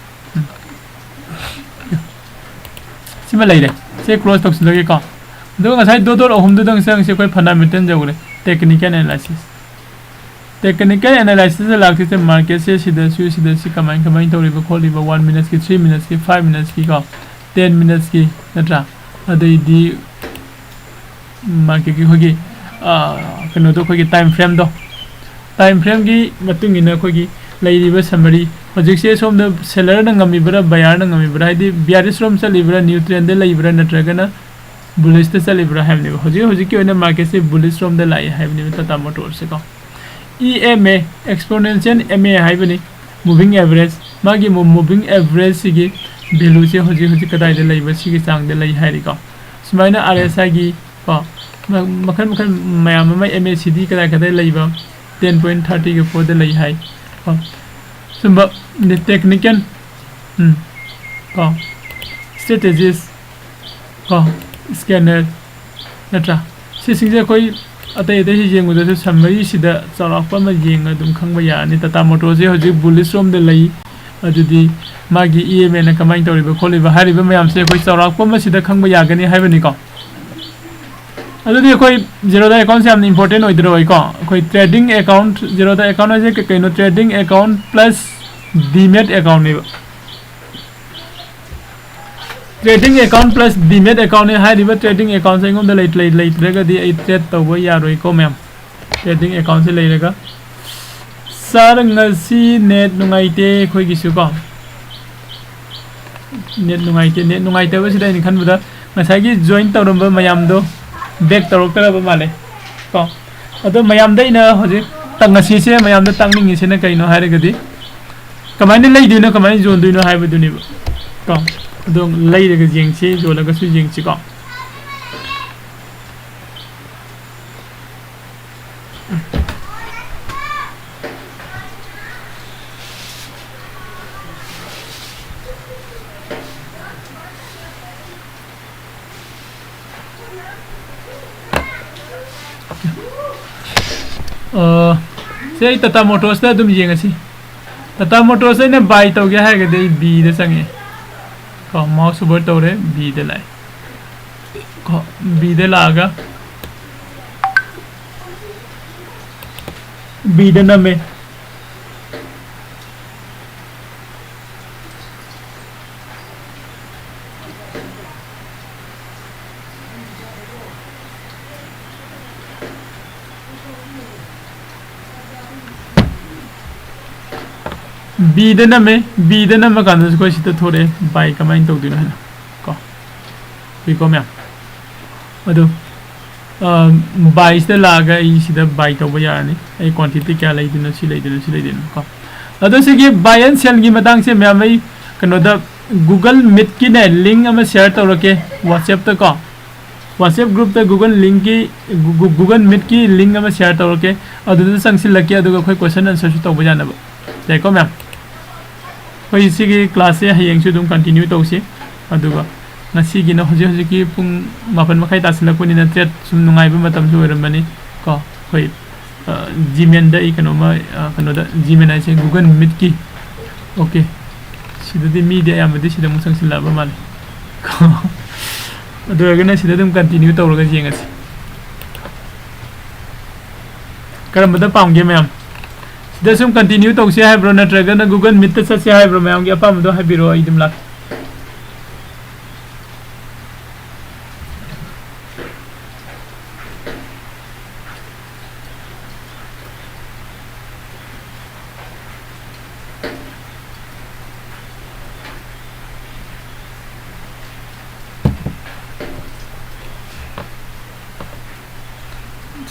ꯎꯝ꯫ ꯁꯤꯃ ꯂꯩꯔꯦ꯫ ꯁꯤ close ꯇꯧꯁꯤꯜꯂꯒꯦꯀꯣ꯫ ꯑꯗꯨꯒ ꯉꯁꯥꯏ dot dot ꯑꯍꯨꯝꯗꯨꯗꯪ ꯆꯪꯉꯁꯤ ꯑꯩꯈꯣꯏ fundamental ꯌꯧꯔꯦ꯫ Technical analysis꯫ Technical analysis ꯇ ꯂꯥꯛꯇꯣꯏꯁꯦ market ꯁꯦ ꯁꯤꯗꯁꯨ, ꯁꯤꯗꯁꯨ ꯀꯃꯥꯏ, ꯀꯃꯥꯏꯅ ꯇꯧꯔꯤꯕ ꯈꯣꯠꯂꯤꯕ, one minutes ꯀꯤ, three minutes ꯀꯤ, five minutes ꯀꯤ ꯀꯣ, ten minutes ꯀꯤ, ꯅꯠꯇ꯭ꯔꯥ? ꯑꯗꯩꯗꯤ market ꯀꯤ ꯑꯩꯈꯣꯏꯒꯤ, ꯑꯥ, ꯀꯩꯅꯣꯗꯣ, ꯑꯩꯈꯣꯏꯒꯤ time frame ꯗꯣ, time frame ꯒꯤ ꯃꯇꯨꯡ ꯏꯟꯅ ꯑꯩꯈꯣꯏꯒꯤ ꯂꯩꯔꯤꯕ summary, ꯍꯧꯖꯤꯛꯁꯦ ꯁꯣꯝꯗ seller ꯅ ꯉꯝꯃꯤꯕ꯭ꯔꯥ, buyer ꯅ ꯉꯝꯃꯤꯕ꯭ꯔꯥ, ꯍꯥꯏꯗꯤ bearish ꯔꯣꯝ ꯆꯠꯂꯤꯕ꯭ꯔꯥ, neutral ꯗ ꯂꯩꯕ꯭ꯔꯥ, ꯅꯠꯇ꯭ꯔꯒꯅ bullish ꯇ ꯆꯠꯂꯤꯕ꯭ꯔꯥ ꯍꯥꯏꯕꯅꯦꯕ꯫ ꯍꯧꯖꯤꯛ ꯍꯧꯖꯤꯛꯀꯤ ꯑꯣꯏꯅ market ꯁꯦ bullish ꯔꯣꯝꯗ ꯂꯥꯛꯑꯦ ꯍꯥꯏꯕꯅꯦꯕ Tata Motors ꯁꯦꯀꯣ꯫ E M A, exponential M A ꯍꯥꯏꯕꯅꯤ, moving average꯫ ꯃꯥꯒꯤ mo-, moving average ꯁꯤꯒꯤ value ꯁꯦ ꯍꯧꯖꯤꯛ ꯍꯧꯖꯤꯛ ꯀꯗꯥꯏꯗ ꯂꯩꯕ, ꯁꯤꯒꯤ ꯆꯥꯡꯗ ꯂꯩ ꯍꯥꯏꯔꯤꯀꯣ꯫ ꯁꯨꯃꯥꯏꯅ R S I ꯒꯤ ꯀꯣ, ꯃ-, ꯃꯈꯜ ꯃꯈꯜ ꯃꯌꯥꯝ ꯑꯃ, M A C D ꯀꯗꯥꯏ ꯀꯗꯥꯏ ꯂꯩꯕ, ten point thirty ꯒ four ꯗ ꯂꯩ ꯍꯥꯏ ꯀꯣ꯫ ꯁꯨꯝꯕ technical, ꯎꯝ, ꯀꯣ, strategies ꯀꯣ, scanner, ꯅꯠꯇ꯭ꯔꯥ? ꯁꯤꯁꯤꯡꯁꯦ ꯑꯩꯈꯣꯏ ꯑꯇꯩ ꯑꯇꯩꯁꯤ ꯌꯦꯡꯕꯗꯁꯨ summary ꯁꯤꯗ ꯆꯥꯎꯔꯥꯛꯄ ꯑꯃ ꯌꯦꯡꯉ ꯑꯗꯨꯝ ꯈꯪꯕ ꯌꯥꯔꯅꯤ꯫ ꯇꯥꯇꯥ ꯃꯣꯇꯣꯔꯁꯦ ꯍꯧꯖꯤꯛ bullish ꯔꯣꯝꯗ ꯂꯩ, ꯑꯗꯨꯗꯤ ꯃꯥꯒꯤ EMAꯅ ꯀꯃꯥꯏꯅ ꯇꯧꯔꯤꯕ ꯈꯣꯠꯂꯤꯕ ꯍꯥꯏꯔꯤꯕ ꯃꯌꯥꯝꯁꯦ ꯑꯩꯈꯣꯏ ꯆꯥꯎꯔꯥꯛꯄ ꯑꯃ ꯁꯤꯗ ꯈꯪꯕ ꯌꯥꯒꯅꯤ ꯍꯥꯏꯕꯅꯤꯀꯣ꯫ ꯑꯗꯨꯗꯤ ꯑꯩꯈꯣꯏ Zerodha accountꯁꯦ ꯌꯥꯝꯅ important ꯑꯣꯏꯗ꯭ꯔꯣꯏꯀꯣ? ꯑꯩꯈꯣꯏ trading account, Zerodha account ꯍꯥꯏꯁꯦ ꯀꯩ ꯀꯩꯅꯣ? Trading account plus demat accountꯅꯦꯕ꯫ Trading account plus demat accountꯅꯦ꯫ ꯍꯥꯏꯔꯤꯕ trading accountꯁꯦ ꯑꯩꯉꯣꯟꯗ ꯂꯩ-, ꯂꯩ-, ꯂꯩꯇ꯭ꯔꯒꯗꯤ ꯑꯩ trade ꯇꯧꯕ ꯌꯥꯔꯣꯏꯀꯣ ꯃꯌꯥꯝ꯫ Trading accountꯁꯦ ꯂꯩꯔꯒ, sir, ꯉꯁꯤ net ꯅꯨꯡꯉꯥꯏꯇꯦ ꯑꯩꯈꯣꯏꯒꯤꯁꯨ ꯀꯣ꯫ Net ꯅꯨꯡꯉꯥꯏꯇꯦ꯫ Net ꯅꯨꯡꯉꯥꯏꯇꯕꯁꯤꯗ ꯑꯩꯅ ꯈꯟꯕꯗ ꯉꯁꯥꯏꯒꯤ join ꯇꯧꯔꯝꯕ ꯃꯌꯥꯝꯗꯣ back ꯇꯧꯔꯛꯇ꯭ꯔꯕ ꯃꯥꯜꯂꯦ ꯀꯣ꯫ ꯑꯗꯣ ꯃꯌꯥꯝꯗ ꯑꯩꯅ ꯍꯧꯖꯤꯛ ꯇ-, ꯉꯁꯤꯁꯦ ꯃꯌꯥꯝꯗ ꯇꯥꯛꯅꯤꯡꯉꯤꯁꯤꯅ ꯀꯩꯅꯣ ꯍꯥꯏꯔꯒꯗꯤ, ꯀꯃꯥꯏꯅ ꯂꯩꯗꯣꯏꯅꯣ, ꯀꯃꯥꯏꯅ ꯌꯣꯟꯗꯣꯏꯅꯣ ꯍꯥꯏꯕꯗꯨꯅꯦꯕ ꯀꯣ꯫ ꯑꯗꯣ ꯂꯩꯔꯒ ꯌꯦꯡꯁꯤ, ꯌꯣꯜꯂꯒꯁꯨ ꯌꯦꯡꯁꯤꯀꯣ꯫ ꯑ, ꯁꯦ, ꯑꯩ ꯇꯥꯇꯥ ꯃꯣꯇꯣꯔꯁꯇ ꯑꯗꯨꯝ ꯌꯦꯡꯉꯁꯤ꯫ ꯇꯥꯇꯥ ꯃꯣꯇꯣꯔꯁ ꯑꯩꯅ buy ꯇꯧꯒꯦ ꯍꯥꯏꯔꯒꯗꯤ ꯑꯩ Bꯗ ꯆꯪꯉꯦ ꯀꯣ, mouse over ꯇꯧꯔꯦ, Bꯗ ꯂꯥꯛꯑꯦ ꯀꯣ꯫ Bꯗ ꯂꯥꯛꯑꯒ Bꯗ ꯅꯝꯃꯦ꯫ Bꯗ ꯅꯝꯃꯦ꯫ Bꯗ ꯅꯝꯕ ꯀꯥꯟꯗꯁꯨ ꯑꯩꯈꯣꯏ ꯁꯤꯗ ꯊꯣꯔꯛꯑꯦ, buy ꯀꯃꯥꯏꯅ ꯇꯧꯗꯣꯏꯅꯣ ꯍꯥꯏꯅ ꯀꯣ꯫ ꯎꯏꯀꯣ ꯃꯌꯥꯝ? ꯑꯗꯨ, ꯑ, buyꯁꯤꯗ ꯂꯥꯛꯑꯒ ꯑꯩ ꯁꯤꯗ buy ꯇꯧꯕ ꯌꯥꯔꯅꯤ꯫ ꯑꯩ quantity ꯀꯌꯥ ꯂꯩꯗꯣꯏꯅꯣ, ꯁꯤ ꯂꯩꯗꯣꯏꯅꯣ, ꯁꯤ ꯂꯩꯗꯣꯏꯅꯣ ꯀꯣ꯫ ꯑꯗꯣ ꯁꯤꯒꯤ buy and sellꯒꯤ ꯃꯇꯥꯡꯁꯦ ꯃꯌꯥꯝ ꯑꯩ ꯀꯩꯅꯣꯗ Google Meetꯀꯤꯅꯦ link ꯑꯃ share ꯇꯧꯔꯛꯀꯦ WhatsAppꯇ ꯀꯣ꯫ WhatsApp groupꯇ Google linkꯀꯤ, Goo-, Google Meetꯀꯤ link ꯑꯃ share ꯇꯧꯔꯛꯀꯦ꯫ ꯑꯗꯨꯗ ꯆꯪꯁꯤꯜꯂꯛꯀꯦ, ꯑꯗꯨꯒ ꯑꯩꯈꯣꯏ question answerꯁꯨ ꯇꯧꯕ ꯌꯥꯅꯕ꯫ ꯌꯥꯏꯀꯣ ꯃꯌꯥꯝ? ꯑꯩꯈꯣꯏ ꯁꯤꯒꯤ classꯁꯦ ꯍꯌꯦꯡꯁꯨ ꯑꯗꯨꯝ continue ꯇꯧꯁꯤ꯫ ꯑꯗꯨꯒ ꯉꯁꯤꯒꯤꯅ ꯍꯧꯖꯤꯛ ꯍꯧꯖꯤꯛꯀꯤ ꯄꯨꯡ ꯃꯥꯄꯟ ꯃꯈꯥꯏ ꯇꯥꯁꯤꯜꯂꯛꯄꯅꯤꯅ trade ꯁꯨꯝ ꯅꯨꯡꯉꯥꯏꯕ ꯃꯇꯝꯁꯨ ꯑꯣꯏꯔꯝꯃꯅꯤ ꯀꯣ꯫ ꯑꯩꯈꯣꯏ, ꯑ, Gmailꯗ ꯑꯩ ꯀꯩꯅꯣꯝꯃ, ꯑ, ꯀꯩꯅꯣꯗ, Gmail ꯍꯥꯏꯁꯦ Google Meetꯀꯤ꯫ OK꯫ ꯁꯤꯗꯗꯤ ꯃꯤꯗꯤ ꯑꯌꯥꯝꯕꯗꯤ ꯁꯤꯗ ꯑꯃꯨꯛ ꯆꯪꯁꯤꯜꯂꯛꯑꯕ ꯃꯥꯜꯂꯦ꯫ ꯑꯗꯨ ꯑꯣꯏꯔꯒꯅ ꯁꯤꯗ ꯑꯗꯨꯝ continue ꯇꯧꯔꯒ ꯌꯦꯡꯉꯁꯤ꯫ ꯀꯔꯝꯕꯗ ꯄꯥꯝꯒꯦ ꯃꯌꯥꯝ? ꯁꯤꯗ ꯁꯨꯝ continue ꯇꯧꯁꯦ ꯍꯥꯏꯕ꯭ꯔꯣ, ꯅꯠꯇ꯭ꯔꯒꯅ Google Meetꯇ ꯆꯠꯁꯦ ꯍꯥꯏꯕ꯭ꯔꯣ? ꯃꯌꯥꯝꯒꯤ ꯑꯄꯥꯝꯕꯗꯣ ꯍꯥꯏꯕꯤꯔꯛꯑꯣ, ꯑꯩ ꯑꯗꯨꯝ ꯂꯥꯛꯀꯦ꯫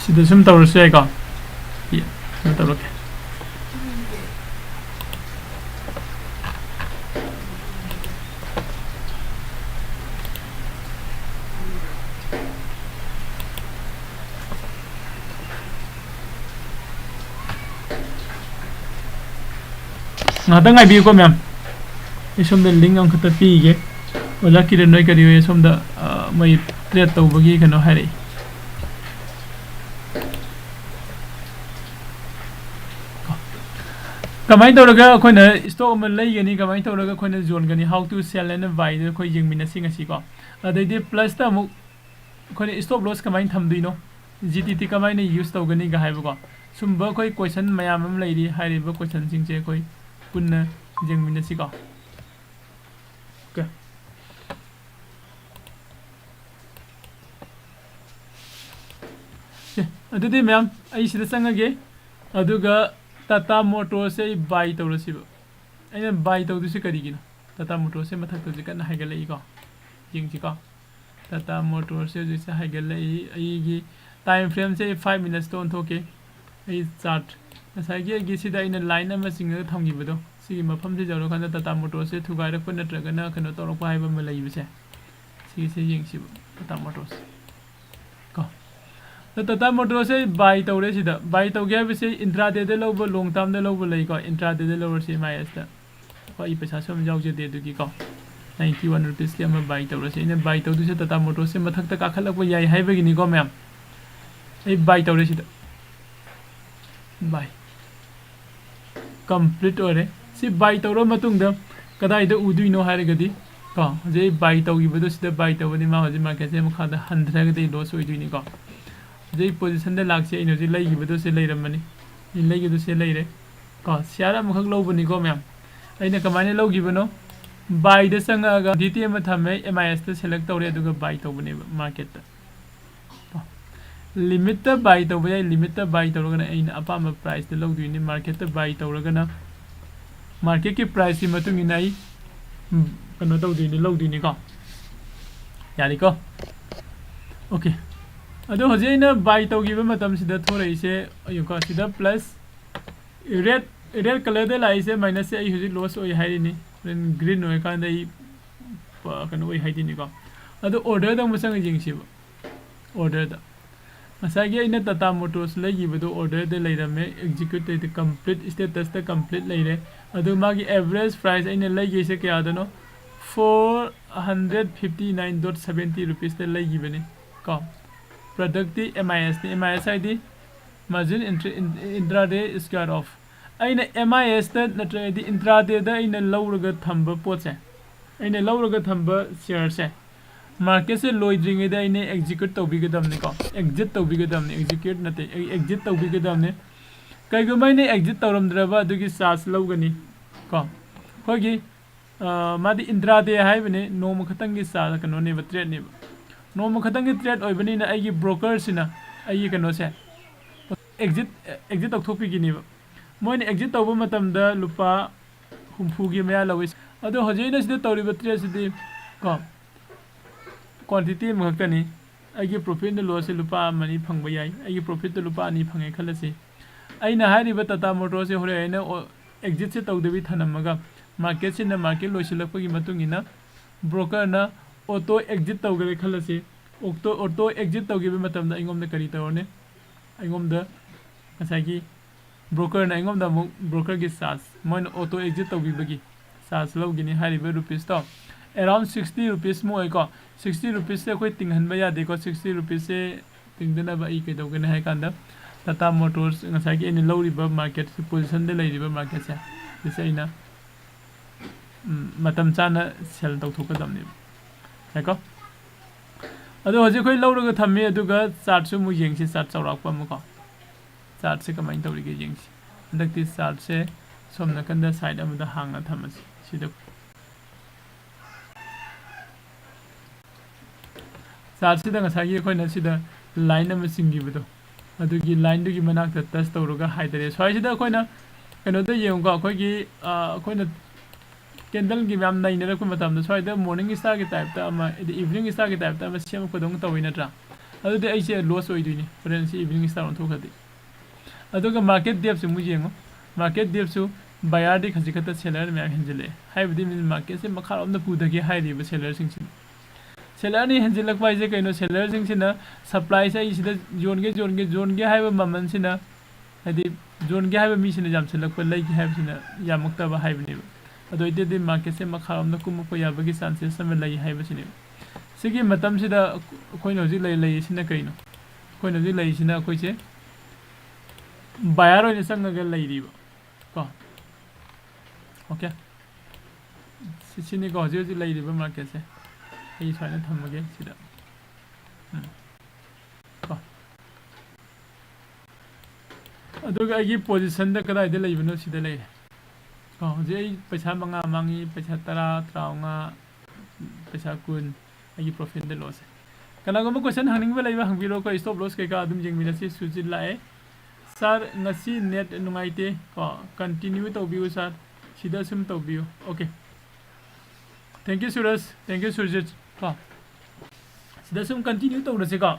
ꯁꯤꯗ ꯁꯨꯝ ꯇꯧꯔꯁꯨ ꯌꯥꯏꯀꯣ? ꯌꯦ, ꯀꯩꯅꯣ ꯇꯧꯔꯛꯀꯦ꯫ ꯉꯥꯏꯍꯥꯛꯇꯪ ꯉꯥꯏꯕꯤꯌꯨꯀꯣ ꯃꯌꯥꯝ, ꯑꯩ ꯁꯣꯝꯗ link ꯑꯃꯈꯛꯇ ꯄꯤꯒꯦ꯫ ꯑꯣꯖꯥ ꯀꯤꯔꯟ ꯍꯣꯏ ꯀꯔꯤ ꯍꯣꯏ ꯁꯣꯝꯗ, ꯑ, ꯃꯣꯏ trade ꯇꯧꯕꯒꯤ ꯀꯩꯅꯣ ꯍꯥꯏꯔꯛꯏ꯫ ꯀꯃꯥꯏꯅ ꯇꯧꯔꯒ ꯑꯩꯈꯣꯏꯅ stock ꯑꯃ ꯂꯩꯒꯅꯤ, ꯀꯃꯥꯏꯅ ꯇꯧꯔꯒ ꯑꯩꯈꯣꯏꯅ ꯌꯣꯟꯒꯅꯤ, how to sell and buy ꯗꯨ ꯑꯩꯈꯣꯏ ꯌꯦꯡꯃꯤꯟꯅꯁꯤ ꯉꯁꯤꯀꯣ꯫ ꯑꯗꯩꯗꯤ plusꯇ ꯑꯃꯨꯛ ꯑꯩꯈꯣꯏꯅ stop loss ꯀꯃꯥꯏꯅ ꯊꯝꯗꯣꯏꯅꯣ, G T T ꯀꯃꯥꯏꯅ use ꯇꯧꯒꯅꯤꯒ ꯍꯥꯏꯕꯀꯣ꯫ ꯁꯨꯝꯕ ꯑꯩꯈꯣꯏ question ꯃꯌꯥꯝ ꯑꯃ ꯂꯩꯔꯤ, ꯍꯥꯏꯔꯤꯕ questionꯁꯤꯡꯁꯦ ꯑꯩꯈꯣꯏ ꯄꯨꯟꯅ ꯌꯦꯡꯃꯤꯟꯅꯁꯤꯀꯣ꯫ OK꯫ ꯑꯦ, ꯑꯗꯨꯗꯤ ꯃꯌꯥꯝ, ꯑꯩ ꯁꯤꯗ ꯆꯪꯉꯒꯦ, ꯑꯗꯨꯒ Tata Motorsꯁꯦ ꯑꯩ buy ꯇꯧꯔꯁꯤꯕ꯫ ꯑꯩꯅ buy ꯇꯧꯗꯣꯏꯁꯦ ꯀꯔꯤꯒꯤꯅꯣ? Tata Motorsꯁꯦ ꯃꯊꯛꯇ ꯍꯧꯖꯤꯛ ꯀꯟꯅ ꯍꯥꯏꯒꯠꯂꯛꯏꯀꯣ, ꯌꯦꯡꯁꯤꯀꯣ꯫ Tata Motorsꯁꯦ ꯍꯧꯖꯤꯛꯁꯦ ꯍꯥꯏꯒꯠꯂꯛꯏ꯫ ꯑꯩꯒꯤ time frameꯁꯦ ꯑꯩ five minutesꯇ ꯑꯣꯟꯊꯣꯛꯀꯦ꯫ ꯑꯩ chart, ꯉꯁꯥꯏꯒꯤ ꯑꯩꯒꯤ ꯁꯤꯗ ꯑꯩꯅ line ꯑꯃ ꯆꯤꯡꯉꯒ ꯊꯝꯈꯤꯕꯗꯣ, ꯁꯤꯒꯤ ꯃꯐꯝꯁꯤ ꯌꯧꯔꯀꯥꯟꯗ Tata Motorsꯁꯦ ꯊꯨꯒꯥꯏꯔꯛꯄ ꯅꯠꯇ꯭ꯔꯒꯅ ꯀꯩꯅꯣ ꯇꯧꯔꯛꯄ ꯍꯥꯏꯕ ꯑꯃ ꯂꯩꯕꯁꯦ, ꯁꯤꯒꯤꯁꯦ ꯌꯦꯡꯁꯤꯕ, Tata Motors ꯀꯣ꯫ ꯑꯗꯣ Tata Motorsꯁꯦ buy ꯇꯧꯔꯦ꯫ ꯁꯤꯗ buy ꯇꯧꯒꯦ ꯍꯥꯏꯕꯁꯦ intradayꯗ ꯂꯧꯕ, long termꯗ ꯂꯧꯕ ꯂꯩꯀꯣ꯫ Intradayꯗ ꯂꯧꯔꯁꯤ, M I S ꯇ꯫ ꯍꯣꯏ, ꯑꯩ ꯄꯩꯁꯥꯁꯨ ꯌꯥꯝ ꯌꯥꯎꯖꯗꯦ ꯑꯗꯨꯒꯤꯀꯣ꯫ Ninety one rupeesꯀꯤ ꯑꯃ buy ꯇꯧꯔꯁꯤ꯫ ꯑꯩꯅ buy ꯇꯧꯗꯣꯏꯁꯦ Tata Motorsꯁꯦ ꯃꯊꯛꯇ ꯀꯥꯈꯠꯂꯛꯄ ꯌꯥꯏ ꯍꯥꯏꯕꯒꯤꯅꯤꯀꯣ ꯃꯌꯥꯝ꯫ ꯑꯩ buy ꯇꯧꯔꯦ ꯁꯤꯗ꯫ Buy꯫ Complete ꯑꯣꯏꯔꯦ꯫ ꯁꯤ buy ꯇꯧꯔ ꯃꯇꯨꯡꯗ ꯀꯗꯥꯏꯗ ꯎꯗꯣꯏꯅꯣ ꯍꯥꯏꯔꯒꯗꯤ ꯀꯣ, ꯍꯧꯖꯤꯛ ꯑꯩ buy ꯇꯧꯈꯤꯕꯗꯣ ꯁꯤꯗ buy ꯇꯧꯕꯅꯤ, ꯃꯥ ꯍꯧꯖꯤꯛ marketꯁꯦ ꯃꯈꯥꯗ ꯍꯟꯊꯔꯒꯗꯤ loss ꯑꯣꯏꯗꯣꯏꯅꯤꯀꯣ꯫ ꯍꯧꯖꯤꯛ ꯑꯩ positionꯗ ꯂꯥꯛꯁꯤ, ꯑꯩꯅ ꯍꯧꯖꯤꯛ ꯂꯩꯈꯤꯕꯗꯣ ꯁꯤ ꯂꯩꯔꯝꯕꯅꯤ꯫ ꯑꯩꯅ ꯂꯩꯈꯤꯕꯗꯣ ꯁꯤ ꯂꯩꯔꯦ ꯀꯣ꯫ Share ꯑꯃꯈꯛ ꯂꯧꯕꯅꯤꯀꯣ ꯃꯌꯥꯝ꯫ ꯑꯩꯅ ꯀꯃꯥꯏꯅ ꯂꯧꯈꯤꯕꯅꯣ? Buyꯗ ꯆꯪꯉꯛꯑꯒ quantity ꯑꯃ ꯊꯝꯃꯦ, MISꯇ select ꯇꯧꯔꯦ, ꯑꯗꯨꯒ buy ꯇꯧꯕꯅꯦꯕ marketꯇ꯫ Limitꯇ buy ꯇꯧꯕ ꯌꯥꯏ, limitꯇ buy ꯇꯧꯔꯒꯅ ꯑꯩꯅ ꯑꯄꯥꯝꯕ priceꯇ ꯂꯧꯗꯣꯏꯅꯤ, marketꯇ buy ꯇꯧꯔꯒꯅ marketꯀꯤ priceꯀꯤ ꯃꯇꯨꯡ ꯏꯟꯅ ꯑꯩ, ꯎꯝ, ꯀꯩꯅꯣ ꯇꯧꯗꯣꯏꯅꯤ, ꯂꯧꯗꯣꯏꯅꯤꯀꯣ꯫ ꯌꯥꯔꯦꯀꯣ? Okay꯫ ꯑꯗꯣ ꯍꯧꯖꯤꯛ ꯑꯩꯅ buy ꯇꯧꯈꯤꯕ ꯃꯇꯝꯁꯤꯗ ꯊꯣꯔꯛꯏꯁꯦ, ꯌꯦꯡꯉꯨꯀꯣ, ꯁꯤꯗ plus red, red colourꯗ ꯂꯥꯛꯏꯁꯦ minusꯁꯦ ꯑꯩ ꯍꯧꯖꯤꯛ loss ꯑꯣꯏ ꯍꯥꯏꯔꯤꯅꯤ꯫ Then green ꯑꯣꯏꯔꯀꯥꯟꯗ ꯑꯩ ꯄ-, ꯀꯩꯅꯣ ꯑꯣꯏ ꯍꯥꯏꯗꯣꯏꯅꯤꯀꯣ꯫ ꯑꯗꯣ orderꯗ ꯑꯃꯨꯛ ꯆꯪꯉ ꯌꯦꯡꯁꯤꯕ꯫ Orderꯗ ꯉꯁꯥꯏꯒꯤ ꯑꯩꯅ Tata Motors ꯂꯩꯈꯤꯕꯗꯣ orderꯗ ꯂꯩꯔꯝꯃꯦ, execute ꯇꯧꯗꯦ, complete statusꯇ complete ꯂꯩꯔꯦ꯫ ꯑꯗꯨ ꯃꯥꯒꯤ average price ꯑꯩꯅ ꯂꯩꯈꯤꯁꯦ ꯀꯌꯥꯗꯅꯣ? Four hundred fifty nine dot seventy rupeesꯇ ꯂꯩꯈꯤꯕꯅꯤ ꯀꯣ꯫ Productꯇꯤ MISꯅꯤ, MIS ꯍꯥꯏꯗꯤ margin intra-, in-, intraday square off꯫ ꯑꯩꯅ MISꯇ ꯅꯠꯇ꯭ꯔꯒꯗꯤ intradayꯗ ꯑꯩꯅ ꯂꯧꯔꯒ ꯊꯝꯕ ꯄꯣꯠꯁꯦ, ꯑꯩꯅ ꯂꯧꯔꯒ ꯊꯝꯕ shareꯁꯦ marketꯁꯦ ꯂꯣꯏꯗ꯭ꯔꯤꯉꯩꯗ ꯑꯩꯅ execute ꯇꯧꯕꯤꯒꯗꯕꯅꯤꯀꯣ, exit ꯇꯧꯕꯤꯒꯗꯕꯅꯤ, execute ꯅꯠꯇꯦ, exit ꯇꯧꯕꯤꯒꯗꯕꯅꯤ꯫ ꯀꯩꯒꯨꯝꯕ ꯑꯩꯅ exit ꯇꯧꯔꯝꯗ꯭ꯔꯕ ꯑꯗꯨꯒꯤ charge ꯂꯧꯒꯅꯤ ꯀꯣ꯫ ꯑꯩꯈꯣꯏꯒꯤ, ꯑ, ꯃꯥꯗꯤ intraday ꯍꯥꯏꯕꯅꯤ, ꯅꯣꯡꯃ ꯈꯛꯇꯪꯒꯤ ꯆꯥ-, ꯀꯩꯅꯣꯅꯦꯕ, tradeꯅꯦꯕ꯫ ꯅꯣꯡꯃ ꯈꯛꯇꯪꯒꯤ trade ꯑꯣꯏꯕꯅꯤꯅ ꯑꯩꯒꯤ brokerꯁꯤꯅ ꯑꯩꯒꯤ ꯀꯩꯅꯣꯁꯦ exit, exit ꯇꯧꯊꯣꯛꯄꯤꯈꯤꯅꯦꯕ꯫ ꯃꯣꯏꯅ exit ꯇꯧꯕ ꯃꯇꯝꯗ ꯂꯨꯄꯥ ꯍꯨꯝꯐꯨꯒꯤ ꯃꯌꯥ ꯂꯧꯏ꯫ ꯑꯗꯣ ꯍꯧꯖꯤꯛ ꯑꯩꯅ ꯁꯤꯗ ꯇꯧꯔꯤꯕ tradeꯁꯤꯗꯤ ꯀꯣ, quantity ꯑꯃꯈꯛꯇꯅꯤ꯫ ꯑꯩꯒꯤ profitꯅ lossꯁꯦ ꯂꯨꯄꯥ ꯑꯃ ꯑꯅꯤ ꯐꯪꯕ ꯌꯥꯏ꯫ ꯑꯩꯒꯤ profitꯇ ꯂꯨꯄꯥ ꯑꯅꯤ ꯐꯪꯉꯦ ꯈꯜꯂꯁꯤ꯫ ꯑꯩꯅ ꯍꯥꯏꯔꯤꯕ Tata Motorsꯁꯦ ꯍꯣꯔꯦꯟ ꯑꯩꯅ ꯑꯣ-, exitꯁꯦ ꯇꯧꯗꯕꯤ ꯊꯅꯝꯃꯒ marketꯁꯤꯅ market ꯂꯣꯏꯁꯤꯜꯂꯛꯄꯒꯤ ꯃꯇꯨꯡ ꯏꯟꯅ brokerꯅ auto exit ꯇꯧꯈ꯭ꯔꯦ ꯈꯜꯂꯁꯤ꯫ Auto, auto exit ꯇꯧꯈꯤꯕ ꯃꯇꯝꯗ ꯑꯩꯉꯣꯟꯗ ꯀꯔꯤ ꯇꯧꯔꯅꯤ? ꯑꯩꯉꯣꯟꯗ ꯉꯁꯥꯏꯒꯤ brokerꯅ ꯑꯩꯉꯣꯟꯗ ꯑꯃꯨꯛ brokerꯒꯤ charge, ꯃꯣꯏꯅ auto exit ꯇꯧꯕꯤꯕꯒꯤ charge ꯂꯧꯈꯤꯅꯤ ꯍꯥꯏꯔꯤꯕ rupeesꯇꯣ꯫ ꯑꯦꯔꯥꯎꯟ ꯁꯤꯛꯁꯇꯤ ꯔꯨꯄꯤꯁꯃꯨꯛ ꯑꯣꯏꯀꯣ꯫ ꯁꯤꯛꯁꯇꯤ ꯔꯨꯄꯤꯁꯁꯦ ꯑꯩꯈꯣꯏ ꯇꯤꯡꯍꯟꯕ ꯌꯥꯗꯦꯀꯣ꯫ ꯁꯤꯛꯁꯇꯤ ꯔꯨꯄꯤꯁꯁꯦ ꯇꯤꯡꯗꯅꯕ ꯑꯩ ꯀꯩꯗꯧꯒꯅꯤ ꯍꯥꯏ ꯀꯥꯟꯗ, ꯇꯥꯇꯥ ꯃꯣꯇꯣꯔꯁ ꯉꯁꯥꯏꯒꯤ ꯑꯩꯅ ꯂꯧꯔꯤꯕ ꯃꯥꯔꯀꯦꯠꯁꯦ, ꯄꯣꯖꯤꯁꯟꯗ ꯂꯩꯔꯤꯕ ꯃꯥꯔꯀꯦꯠꯁꯦ, ꯁꯤꯁꯦ ꯑꯩꯅ ꯎꯝ, ꯃꯇꯝ ꯆꯥꯅ ꯁꯦꯜ ꯇꯧꯊꯣꯛꯀꯗꯕꯅꯦꯕ꯫ ꯌꯥꯏꯀꯣ? ꯑꯗꯣ ꯍꯧꯖꯤꯛ ꯑꯩꯈꯣꯏ ꯂꯧꯔꯒ ꯊꯝꯃꯤ, ꯑꯗꯨꯒ ꯆꯥꯔꯠꯁꯨ ꯑꯃꯨꯛ ꯌꯦꯡꯁꯤ, ꯆꯥꯔꯠ ꯆꯥꯎꯔꯥꯛꯄ ꯑꯃꯀꯣ꯫ ꯆꯥꯔꯠꯁꯦ ꯀꯃꯥꯏꯅ ꯇꯧꯔꯤꯒꯦ ꯌꯦꯡꯁꯤ꯫ ꯍꯟꯗꯛꯇꯤ ꯆꯥꯔꯠꯁꯦ ꯁꯣꯝ ꯅꯥꯀꯟꯗ ꯁꯥꯏꯠ ꯑꯃꯗ ꯍꯥꯡꯅ ꯊꯝꯃꯁꯤ꯫ ꯁꯤꯗ ꯆꯥꯔꯠꯁꯤꯗ ꯉꯁꯥꯏꯒꯤ ꯑꯩꯈꯣꯏꯅ ꯁꯤꯗ ꯂꯥꯏꯟ ꯑꯃ ꯆꯤꯡꯈꯤꯕꯗꯣ, ꯑꯗꯨꯒꯤ ꯂꯥꯏꯟꯗꯨꯒꯤ ꯃꯅꯥꯛꯇ ꯇꯁ ꯇꯧꯔꯒ ꯍꯥꯏꯇꯥꯔꯦ꯫ ꯁ꯭ꯋꯥꯏꯁꯤꯗ ꯑꯩꯈꯣꯏꯅ ꯀꯩꯅꯣꯗ ꯌꯦꯡꯉꯨꯀꯣ, ꯑꯩꯈꯣꯏꯒꯤ, ꯑ, ꯑꯩꯈꯣꯏꯅ ꯀꯦꯟꯗꯜꯒꯤ ꯃꯌꯥꯝ ꯅꯩꯅꯔꯛꯄ ꯃꯇꯝꯗ ꯁ꯭ꯋꯥꯏꯗ ꯃꯣꯔꯅꯤꯡ ꯁ꯭ꯇꯥꯔꯒꯤ ꯇꯥꯏꯞꯇ ꯑꯃ, ꯍꯥꯏꯗꯤ ꯏꯚꯤꯅꯤꯡ ꯁ꯭ꯇꯥꯔꯒꯤ ꯇꯥꯏꯞꯇ ꯑꯃ ꯁꯦꯝꯃꯛꯄꯗꯧꯅ ꯇꯧꯋꯤ ꯅꯠꯇ꯭ꯔꯥ? ꯑꯗꯨꯗꯤ ꯑꯩꯁꯦ ꯂꯣꯁ ꯑꯣꯏꯗꯣꯏꯅꯤ, ꯍꯣꯔꯦꯟ ꯁꯤ ꯏꯚꯤꯅꯤꯡ ꯁ꯭ꯇꯥꯔ ꯑꯣꯟꯊꯣꯛꯈ꯭ꯔꯗꯤ꯫ ꯑꯗꯨꯒ ꯃꯥꯔꯀꯦꯠ ꯗꯦꯞꯁꯦ ꯑꯃꯨꯛ ꯌꯦꯡꯉꯨ꯫ ꯃꯥꯔꯀꯦꯠ ꯗꯦꯞꯁꯨ ꯕꯥꯌꯔꯗꯤ ꯈꯖꯤꯛ ꯈꯛꯇ, ꯁꯦꯂꯔ ꯃꯌꯥꯝ ꯍꯦꯟꯖꯤꯜꯂꯛꯑꯦ꯫ ꯍꯥꯏꯕꯗꯤ ꯃꯤꯅ ꯃꯥꯔꯀꯦꯠꯁꯦ ꯃꯈꯥꯔꯣꯝꯗ ꯄꯨꯊꯒꯦ ꯍꯥꯏꯔꯤꯕ ꯁꯦꯂꯔꯁꯤꯡꯁꯤꯅ꯫ ꯁꯦꯂꯔꯅ ꯍꯦꯟꯖꯤꯜꯂꯛꯄ ꯍꯥꯏꯁꯦ ꯀꯩꯅꯣ? ꯁꯦꯂꯔꯁꯤꯡꯁꯤꯅ ꯁꯄ꯭ꯂꯥꯏꯁꯦ ꯑꯩ ꯁꯤꯗ ꯌꯣꯟꯒꯦ, ꯌꯣꯟꯒꯦ, ꯌꯣꯟꯒꯦ ꯍꯥꯏꯕ ꯃꯃꯜꯁꯤꯅ, ꯍꯥꯏꯗꯤ ꯌꯣꯟꯒꯦ ꯍꯥꯏꯕ ꯃꯤꯁꯤꯅ ꯌꯥꯝꯁꯤꯜꯂꯛꯄ, ꯂꯩꯒꯦ ꯍꯥꯏꯕꯁꯤꯅ ꯌꯥꯝꯃꯛꯇꯕ ꯍꯥꯏꯕꯅꯦꯕ꯫ ꯑꯗꯨ ꯑꯣꯏꯇꯥꯔꯗꯤ ꯃꯥꯔꯀꯦꯠꯁꯦ ꯃꯈꯥꯔꯣꯝꯗ ꯀꯨꯝꯃꯛꯄ ꯌꯥꯕꯒꯤ ꯆꯥꯟꯁꯦꯁ ꯑꯃ ꯂꯩ ꯍꯥꯏꯕꯁꯤꯅꯦꯕ꯫ ꯁꯤꯒꯤ ꯃꯇꯝꯁꯤꯗ ꯑꯩꯈꯣꯏꯅ ꯍꯧꯖꯤꯛ ꯂꯩ-, ꯂꯩꯔꯤꯁꯤꯅ ꯀꯩꯅꯣ? ꯑꯩꯈꯣꯏꯅ ꯍꯧꯖꯤꯛ ꯂꯩꯔꯤꯁꯤꯅ ꯑꯩꯈꯣꯏꯁꯦ ꯕꯥꯌꯔ ꯑꯣꯏꯅ ꯆꯪꯉꯒ ꯂꯩꯔꯤꯕ ꯀꯣ꯫ ꯑꯣꯀꯦ꯫ ꯁꯤ-, ꯁꯤꯅꯤꯀꯣ ꯍꯧꯖꯤꯛ ꯍꯧꯖꯤꯛ ꯂꯩꯔꯤꯕ ꯃꯥꯔꯀꯦꯠꯁꯦ꯫ ꯑꯩ ꯁꯨꯃꯥꯏꯅ ꯊꯝꯃꯒꯦ ꯁꯤꯗ꯫ ꯎꯝ꯫ ꯀꯣ꯫ ꯑꯗꯨꯒ ꯑꯩꯒꯤ ꯄꯣꯖꯤꯁꯟꯗ ꯀꯗꯥꯏꯗ ꯂꯩꯕꯅꯣ? ꯁꯤꯗ ꯂꯩꯔꯦ꯫ ꯀꯣ, ꯍꯧꯖꯤꯛ ꯑꯩ ꯄꯩꯁꯥ ꯃꯉꯥ ꯃꯥꯡꯉꯤ, ꯄꯩꯁꯥ ꯇꯔꯥ, ꯇꯔꯥꯃꯉꯥ, ꯄꯩꯁꯥ ꯀꯨꯟ, ꯑꯩꯒꯤ ꯄ꯭ꯔꯣꯐꯤꯠꯇ ꯂꯣꯁꯁꯦ꯫ ꯀꯅꯥꯒꯨꯝꯕ ꯀꯣꯏꯁꯟ ꯍꯪꯅꯤꯡꯕ ꯂꯩꯕ ꯍꯪꯕꯤꯔꯣꯀꯣ, ꯁ꯭ꯇꯣꯞ ꯂꯣꯁ ꯀꯩꯀꯥ ꯑꯗꯨꯝ ꯌꯦꯡꯃꯤꯟꯅꯁꯤ꯫ ꯁꯨꯖꯤꯠ ꯂꯥꯛꯑꯦ꯫ ꯁꯥꯔ, ꯉꯁꯤ ꯅꯦꯠ ꯅꯨꯡꯉꯥꯏꯇꯦ꯫ ꯀꯣ, ꯀꯟꯇꯤꯅ꯭ꯌꯨ ꯇꯧꯕꯤꯌꯨ ꯁꯥꯔ꯫ ꯁꯤꯗ ꯁꯨꯝ ꯇꯧꯕꯤꯌꯨ꯫ Okay. Thank you Suraj. Thank you Surjit. ꯀꯣ, ꯁꯤꯗ ꯁꯨꯝ ꯀꯟꯇꯤꯅ꯭ꯌꯨ ꯇꯧꯔꯁꯤꯀꯣ꯫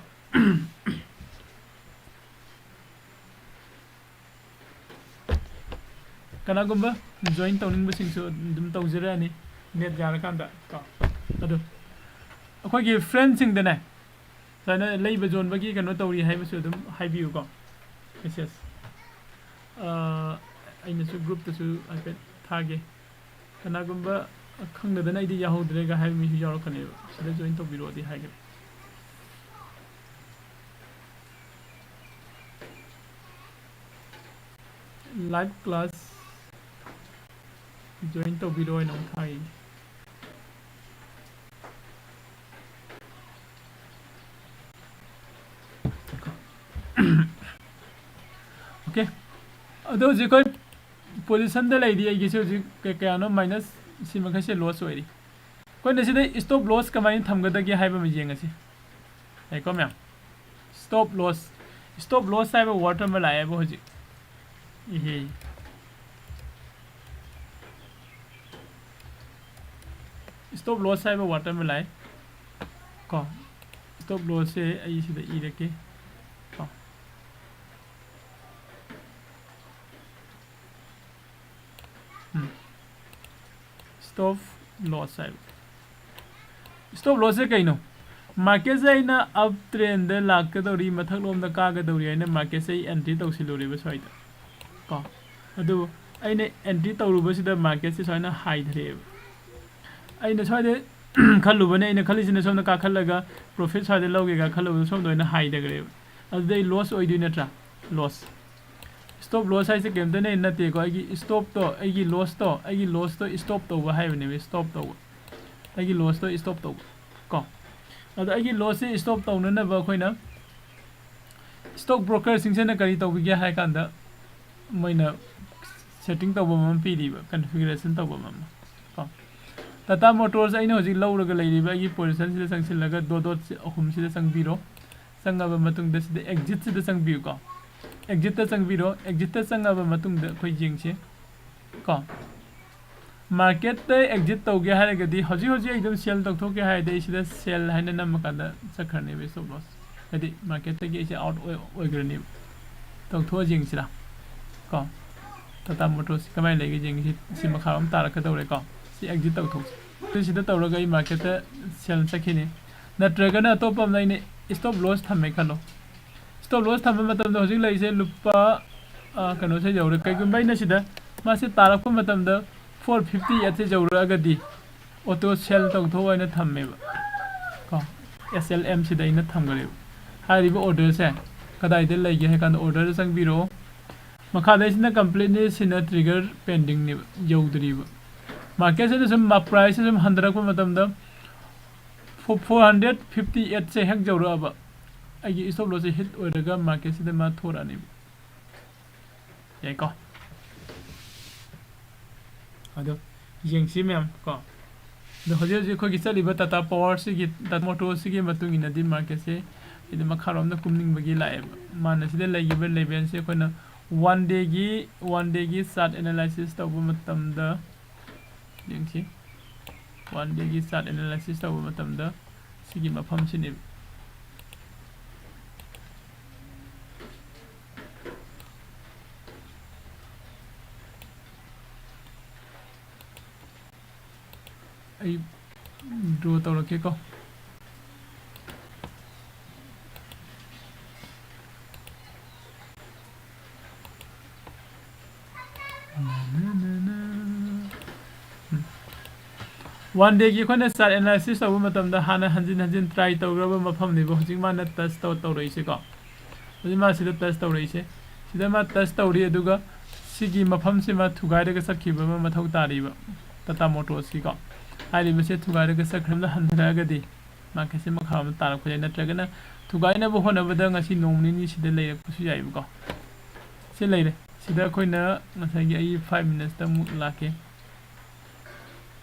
ꯀꯅꯥꯒꯨꯝꯕ ꯖꯣꯏꯟ ꯇꯧꯅꯤꯡꯕꯁꯤꯡꯁꯨ ꯑꯗꯨꯝ ꯇꯧꯖꯔꯛꯑꯅꯤ, ꯅꯦꯠ ꯌꯥꯔꯀꯥꯟꯗ ꯀꯣ꯫ ꯑꯗꯣ ꯑꯩꯈꯣꯏꯒꯤ ꯐ꯭ꯔꯦꯟꯁꯤꯡꯗꯅꯦ, ꯁꯨꯃꯥꯏꯅ ꯂꯩꯕ ꯌꯣꯟꯕꯒꯤ ꯀꯩꯅꯣ ꯇꯧꯔꯤ ꯍꯥꯏꯕꯁꯨ ꯑꯗꯨꯝ ꯍꯥꯏꯕꯤꯌꯨꯀꯣ, ꯃꯦꯁꯦꯖ꯫ ꯑꯥ, ꯑꯩꯅꯁꯨ ꯒ꯭ꯔꯨꯞꯇꯁꯨ ꯍꯥꯏꯐꯦꯠ ꯊꯥꯒꯦ꯫ ꯀꯅꯥꯒꯨꯝꯕ ꯈꯪꯗꯗꯅ ꯑꯩꯗꯤ ꯌꯥꯎꯍꯧꯗ꯭ꯔꯦꯒ ꯍꯥꯏꯕ ꯃꯤꯁꯨ ꯌꯥꯎꯔꯛꯀꯅꯦꯕ꯫ ꯁꯤꯗ join ꯇꯧꯕꯤꯔꯛꯑꯣꯗꯤ ꯍꯥꯏꯒꯅꯤ꯫ Live class join ꯇꯧꯕꯤꯔꯣ ꯍꯥꯏꯅ ꯑꯃꯨꯛ ꯊꯥꯏ꯫ Okay, ꯑꯗꯣ ꯍꯧꯖꯤꯛ ꯑꯩꯈꯣꯏ positionꯗ ꯂꯩꯔꯤ꯫ ꯑꯩꯒꯤꯁꯦ ꯍꯧꯖꯤꯛ ꯀꯌꯥꯅꯣ, minus ꯁꯤ ꯃꯈꯩꯁꯦ loss ꯑꯣꯏꯔꯤ꯫ ꯑꯩꯈꯣꯏꯅ ꯁꯤꯗ stop loss ꯀꯃꯥꯏꯅ ꯊꯝꯒꯗꯒꯦ ꯍꯥꯏꯕ ꯑꯃ ꯌꯦꯡꯉꯁꯤ꯫ ꯌꯥꯏꯀꯣ ꯃꯌꯥꯝ? Stop loss, stop loss ꯍꯥꯏꯕ word ꯑꯃ ꯂꯥꯛꯑꯦꯕ ꯍꯧꯖꯤꯛ꯫ ꯏꯍꯦ꯫ Stop loss ꯍꯥꯏꯕ word ꯑꯃ ꯂꯥꯛꯑꯦ ꯀꯣ꯫ Stop lossꯁꯦ ꯑꯩ ꯁꯤꯗ ꯏꯔꯛꯀꯦ ꯀꯣ꯫ ꯎꯝ꯫ Stop loss ꯍꯥꯏꯕ꯫ Stop lossꯁꯦ ꯀꯩꯅꯣ? Marketꯁꯦ ꯑꯩꯅ up trendꯗ ꯂꯥꯛꯀꯗꯧꯔꯤ, ꯃꯊꯛꯂꯣꯝꯗ ꯀꯥꯒꯗꯧꯔꯤ ꯍꯥꯏꯅ marketꯁꯦ ꯑꯩ entry ꯇꯧꯁꯤꯜꯂꯨꯔꯦꯕ ꯁ꯭ꯋꯥꯏꯗ ꯀꯣ꯫ ꯑꯗꯨ ꯑꯩꯅ entry ꯇꯧꯔꯨꯕꯁꯤꯗ marketꯁꯦ ꯁꯨꯃꯥꯏꯅ ꯍꯥꯏꯊꯔꯛꯑꯦꯕ꯫ ꯑꯩꯅ ꯁ꯭ꯋꯥꯏꯗ ꯈꯜꯂꯨꯕꯅꯦ, ꯑꯩꯅ ꯈꯜꯂꯤꯁꯤꯅ ꯁꯣꯝꯗ ꯀꯥꯈꯠꯂꯒ profit ꯁ꯭ꯋꯥꯏꯗ ꯂꯧꯒꯦꯒ ꯈꯜꯂꯨꯕꯗ ꯁꯣꯝꯗ ꯑꯣꯏꯅ ꯍꯥꯏꯊꯈ꯭ꯔꯦꯕ꯫ ꯑꯗꯨꯗꯤ ꯑꯩ loss ꯑꯣꯏꯗꯣꯏ ꯅꯠꯇ꯭ꯔꯥ? Loss꯫ Stop loss ꯍꯥꯏꯁꯦ ꯀꯩꯝꯇ ꯅꯠꯇꯦꯀꯣ, ꯑꯩꯒꯤ stopꯇꯣ, ꯑꯩꯒꯤ lossꯇꯣ, ꯑꯩꯒꯤ lossꯇꯣ stop ꯇꯧꯕ ꯍꯥꯏꯕꯅꯦꯕ, stop ꯇꯧꯕ꯫ ꯑꯩꯒꯤ lossꯇꯣ stop ꯇꯧꯕ ꯀꯣ꯫ ꯑꯗꯣ ꯑꯩꯒꯤ lossꯁꯦ stop ꯇꯧꯅꯅꯕ ꯑꯩꯈꯣꯏꯅ stock brokerꯁꯤꯡꯁꯤꯅ ꯀꯔꯤ ꯇꯧꯕꯤꯒꯦ ꯍꯥꯏ ꯀꯥꯟꯗ, ꯃꯣꯏꯅ setting ꯇꯧꯕ ꯑꯃ ꯄꯤꯔꯤꯕ, configuration ꯇꯧꯕ ꯑꯃ ꯀꯣ꯫ Tata Motors ꯑꯩꯅ ꯍꯧꯖꯤꯛ ꯂꯧꯔꯒ ꯂꯩꯔꯤꯕ ꯑꯩꯒꯤ positionꯁꯤꯗ ꯆꯪꯁꯤꯜꯂꯒ dot dot ꯑꯍꯨꯝꯁꯤꯗ ꯆꯪꯕꯤꯔꯣ꯫ ꯆꯪꯉꯕ ꯃꯇꯨꯡꯗ ꯁꯤꯗ exitꯁꯤꯗ ꯆꯪꯕꯤꯌꯨꯀꯣ꯫ Exitꯇ ꯆꯪꯕꯤꯔꯣ꯫ Exitꯇ ꯆꯪꯉꯕ ꯃꯇꯨꯡꯗ ꯑꯩꯈꯣꯏ ꯌꯦꯡꯁꯤ ꯀꯣ꯫ Marketꯇ exit ꯇꯧꯒꯦ ꯍꯥꯏꯔꯒꯗꯤ, ꯍꯧꯖꯤꯛ ꯍꯧꯖꯤꯛ ꯑꯩ ꯑꯗꯨꯝ sell ꯇꯧꯊꯣꯛꯀꯦ ꯍꯥꯏꯔꯗꯤ, ꯑꯩ ꯁꯤꯗ sell ꯍꯥꯏꯅ ꯅꯝꯃꯀꯥꯟꯗ ꯆꯠꯈ꯭ꯔꯅꯦꯕ stop loss꯫ ꯍꯥꯏꯗꯤ marketꯇꯒꯤ ꯑꯩꯁꯦ out ꯑꯣꯏ-, ꯑꯣꯏꯈ꯭ꯔꯅꯦꯕ꯫ ꯇꯧꯊꯣꯛꯑ ꯌꯦꯡꯁꯤꯔꯥ ꯀꯣ꯫ Tata Motors ꯀꯃꯥꯏꯅ ꯂꯩꯒꯦ ꯌꯦꯡꯁꯤ꯫ ꯁꯤ ꯃꯈꯥ ꯑꯃ ꯇꯥꯔꯛꯀꯗꯧꯔꯦꯀꯣ꯫ ꯁꯤ exit ꯇꯧꯊꯣꯛꯁꯤ꯫ ꯑꯗꯨ ꯁꯤꯗ ꯇꯧꯔꯒ ꯑꯩ marketꯇ sell ꯆꯠꯈꯤꯅꯤ꯫ ꯅꯠꯇ꯭ꯔꯒꯅ ꯑꯇꯣꯞꯄ ꯑꯃꯗ ꯑꯩꯅ stop loss ꯊꯝꯃꯦ ꯈꯜꯂꯣ꯫ Stop loss ꯊꯝꯕ ꯃꯇꯝꯗ ꯍꯧꯖꯤꯛ ꯂꯩꯔꯤꯁꯦ ꯂꯨꯄꯥ, ꯑ, ꯀꯩꯅꯣꯁꯦ ꯌꯧꯔꯦ꯫ ꯀꯩꯒꯨꯝꯕ ꯑꯩꯅ ꯁꯤꯗ ꯃꯥꯁꯦ ꯇꯥꯔꯛꯄ ꯃꯇꯝꯗ ꯐꯣꯔ ꯐꯤꯐꯇꯤ ꯑꯩꯠꯁꯦ ꯌꯧꯔꯛꯑꯒꯗꯤ ꯑꯣꯇꯣ ꯁꯦꯜ ꯇꯧꯊꯣꯛꯑꯣ ꯍꯥꯏꯅ ꯊꯝꯃꯦꯕ꯫ ꯀꯣ, ꯑꯦꯁ ꯑꯦꯜ ꯑꯦꯝꯁꯤꯗ ꯑꯩꯅ ꯊꯝꯈ꯭ꯔꯦꯕ꯫ ꯍꯥꯏꯔꯤꯕ ꯑꯣꯔꯗꯔꯁꯦ ꯀꯗꯥꯏꯗ ꯂꯩꯒꯦ ꯍꯥꯏ ꯀꯥꯟꯗ, ꯑꯣꯔꯗꯔꯗ ꯆꯪꯕꯤꯔꯛꯑꯣ꯫ ꯃꯈꯥꯗꯩꯁꯤꯅ ꯀꯝꯄ꯭ꯂꯤꯠꯅꯤ, ꯁꯤꯅ ꯇ꯭ꯔꯤꯒꯔ ꯄꯦꯟꯗꯤꯡꯅꯦꯕ, ꯌꯧꯗ꯭ꯔꯤꯕ꯫ ꯃꯥꯔꯀꯦꯠꯁꯤꯗ ꯁꯨꯝ ꯃ-, ꯄ꯭ꯔꯥꯏꯁꯁꯦ ꯁꯨꯝ ꯍꯟꯊꯔꯛꯄ ꯃꯇꯝꯗ ꯐꯣ-, ꯐꯣꯔ ꯍꯟꯗ꯭ꯔꯦꯠ ꯐꯤꯐꯇꯤ ꯑꯩꯠꯁꯦ ꯍꯦꯛ ꯌꯧꯔꯛꯑꯕ, ꯑꯩꯒꯤ ꯏꯁꯇꯣꯞ ꯂꯣꯁꯁꯦ ꯍꯤꯠ ꯑꯣꯏꯔꯒ ꯃꯥꯔꯀꯦꯠꯁꯤꯗ ꯃꯥ ꯊꯣꯔꯛꯑꯅꯦꯕ꯫ ꯌꯥꯏꯀꯣ? ꯑꯗꯣ ꯌꯦꯡꯁꯤ ꯃꯌꯥꯝ ꯀꯣ꯫ ꯑꯗꯣ ꯍꯧꯖꯤꯛ ꯍꯧꯖꯤꯛ ꯑꯩꯈꯣꯏꯒꯤ ꯆꯠꯂꯤꯕ ꯇꯥꯇꯥ ꯄꯥꯋꯔꯁꯤꯒꯤ, ꯇꯥꯇꯥ ꯃꯣꯇꯣꯔꯁꯤꯒꯤ ꯃꯇꯨꯡ ꯏꯟꯅꯗꯤ ꯃꯥꯔꯀꯦꯠꯁꯦ ꯁꯤꯗ ꯃꯈꯥꯔꯣꯝꯗ ꯀꯨꯝꯅꯤꯡꯕꯒꯤ ꯂꯥꯛꯑꯦꯕ꯫ ꯃꯥꯅ ꯁꯤꯗ ꯂꯩꯈꯤꯕ ꯂꯦꯚꯦꯜꯁꯦ ꯑꯩꯈꯣꯏꯅ ꯋꯥꯟ ꯗꯦꯒꯤ, ꯋꯥꯟ ꯗꯦꯒꯤ ꯆꯥꯔꯠ ꯑꯦꯅꯥꯂꯥꯏꯁꯤꯁ ꯇꯧꯕ ꯃꯇꯝꯗ, ꯌꯦꯡꯁꯤ, ꯋꯥꯟ ꯗꯦꯒꯤ ꯆꯥꯔꯠ ꯑꯦꯅꯥꯂꯥꯏꯁꯤꯁ ꯇꯧꯕ ꯃꯇꯝꯗ ꯁꯤꯒꯤ ꯃꯐꯝꯁꯤꯅꯦꯕ꯫ ꯑꯩ ꯗ꯭ꯔꯣ ꯇꯧꯔꯛꯀꯦꯀꯣ꯫ ꯋꯥꯟ ꯗꯦꯒꯤ ꯑꯩꯈꯣꯏꯅ ꯆꯥꯔꯠ ꯑꯦꯅꯥꯂꯥꯏꯁꯤꯁ ꯇꯧꯕ ꯃꯇꯝꯗ ꯍꯥꯟꯅ ꯍꯟꯖꯤꯟ ꯍꯟꯖꯤꯟ ꯇ꯭ꯔꯥꯏ ꯇꯧꯈ꯭ꯔꯕ ꯃꯐꯝꯅꯦꯕ ꯍꯧꯖꯤꯛ ꯃꯥꯅ ꯇꯆ ꯇꯧ-, ꯇꯧꯔꯛꯏꯁꯦꯀꯣ꯫ ꯍꯧꯖꯤꯛ ꯃꯥ ꯁꯤꯗ ꯇꯆ ꯇꯧꯔꯛꯏꯁꯦ꯫ ꯁꯤꯗ ꯃꯥ ꯇꯆ ꯇꯧꯔꯤ, ꯑꯗꯨꯒ ꯁꯤꯒꯤ ꯃꯐꯝꯁꯤ ꯃꯥ ꯊꯨꯒꯥꯏꯔꯒ ꯆꯠꯈꯤꯕ ꯑꯃ ꯃꯊꯧ ꯇꯥꯔꯤꯕ, ꯇꯥꯇꯥ ꯃꯣꯇꯣꯔꯁꯀꯤꯀꯣ꯫ ꯍꯥꯏꯔꯤꯕꯁꯦ ꯊꯨꯒꯥꯏꯔꯒ ꯆꯠꯈ꯭ꯔꯕꯗ ꯍꯟꯊꯔꯛꯑꯒꯗꯤ ꯃꯥꯔꯀꯦꯠꯁꯦ ꯃꯈꯥ ꯑꯃ ꯇꯥꯔꯛꯄ ꯌꯥꯏ, ꯅꯠꯇ꯭ꯔꯒꯅ ꯊꯨꯒꯥꯏꯅꯕ ꯍꯣꯠꯅꯕꯗ ꯉꯁꯤ ꯅꯣꯡ ꯅꯤꯅꯤ ꯁꯤꯗ ꯂꯩꯔꯛꯄꯁꯨ ꯌꯥꯏꯕꯀꯣ꯫ ꯁꯤ ꯂꯩꯔꯦ꯫ ꯁꯤꯗ ꯑꯩꯈꯣꯏꯅ ꯉꯁꯥꯏꯒꯤ ꯑꯩ ꯐꯥꯏꯚ ꯃꯤꯅꯠꯁꯇ ꯑꯃꯨꯛ ꯂꯥꯛꯀꯦ꯫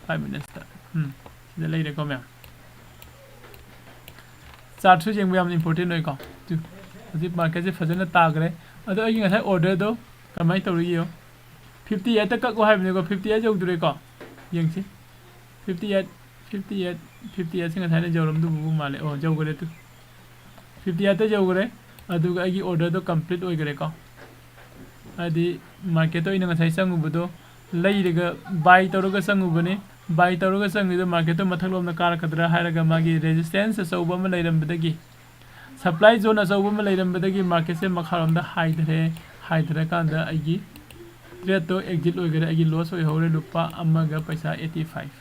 ꯐꯥꯏꯚ ꯃꯤꯅꯠꯁꯇ꯫ ꯎꯝ, ꯁꯤꯗ ꯂꯩꯔꯦꯀꯣ ꯃꯌꯥꯝ꯫ ꯆꯥꯔꯠꯁꯨ ꯌꯦꯡꯕ ꯌꯥꯝꯅ ꯏꯝꯄꯣꯔꯇꯦꯟ ꯑꯣꯏꯀꯣ꯫ ꯇꯨ, ꯍꯧꯖꯤꯛ ꯃꯥꯔꯀꯦꯠꯁꯦ ꯐꯖꯅ ꯇꯥꯈ꯭ꯔꯦ꯫ ꯑꯗꯣ ꯑꯩꯒꯤ ꯉꯁꯥꯏ ꯑꯣꯔꯗꯔꯗꯣ ꯀꯃꯥꯏꯅ ꯇꯧꯔꯤ ꯌꯦꯡꯉꯣ꯫ ꯐꯤꯐꯇꯤ ꯑꯩꯠꯇ ꯀꯛꯑꯣ ꯍꯥꯏꯕꯅꯤꯀꯣ, ꯐꯤꯐꯇꯤ ꯑꯩꯠ ꯌꯧꯗꯣꯔꯦꯀꯣ꯫ ꯌꯦꯡꯁꯤ꯫ Fifty eight, fifty eight, fifty ꯑꯩꯠꯁꯦ ꯉꯁꯥꯏꯅ ꯌꯧꯔꯝꯗꯕꯕꯨ ꯃꯥꯜꯂꯦ꯫ ꯑꯣ, ꯌꯧꯈ꯭ꯔꯦ ꯇꯨ꯫ ꯐꯤꯐꯇꯤ ꯑꯩꯠꯇ ꯌꯧꯈ꯭ꯔꯦ꯫ ꯑꯗꯨꯒ ꯑꯩꯒꯤ ꯑꯣꯔꯗꯔꯗꯣ ꯀꯝꯄ꯭ꯂꯤꯠ ꯑꯣꯏꯈ꯭ꯔꯦꯀꯣ꯫ ꯍꯥꯏꯗꯤ ꯃꯥꯔꯀꯦꯠꯇ ꯑꯩꯅ ꯉꯁꯥꯏ ꯆꯪꯉꯨꯕꯗꯣ ꯂꯩꯔꯒ, ꯕꯥꯏ ꯇꯧꯔꯒ ꯆꯪꯉꯨꯕꯅꯤ꯫ ꯕꯥꯏ ꯇꯧꯔꯒ ꯆꯪꯉꯤꯗꯣ ꯃꯥꯔꯀꯦꯠꯇꯣ ꯃꯊꯛꯂꯣꯝꯗ ꯀꯥꯔꯛꯀꯗ꯭ꯔꯥ ꯍꯥꯏꯔꯒ ꯃꯥꯒꯤ ꯔꯦꯖꯤꯁꯇꯦꯟꯁ ꯑꯆꯧꯕ ꯑꯃ ꯂꯩꯔꯝꯕꯗꯒꯤ, ꯁꯄ꯭ꯂꯥꯏ ꯖꯣꯟ ꯑꯆꯧꯕ ꯑꯃ ꯂꯩꯔꯝꯕꯗꯒꯤ ꯃꯥꯔꯀꯦꯠꯁꯦ ꯃꯈꯥꯔꯣꯝꯗ ꯍꯥꯏꯊꯔꯦ꯫ ꯍꯥꯏꯊꯔꯀꯥꯟꯗ ꯑꯩꯒꯤ ꯇ꯭ꯔꯦꯠꯇꯣ ꯑꯦꯛꯖꯤꯠ ꯑꯣꯏꯈꯔꯦ, ꯑꯩꯒꯤ ꯂꯣꯁ ꯑꯣꯏꯍꯧꯔꯦ ꯂꯨꯄꯥ ꯑꯃꯒ ꯄꯩꯁꯥ eighty five꯫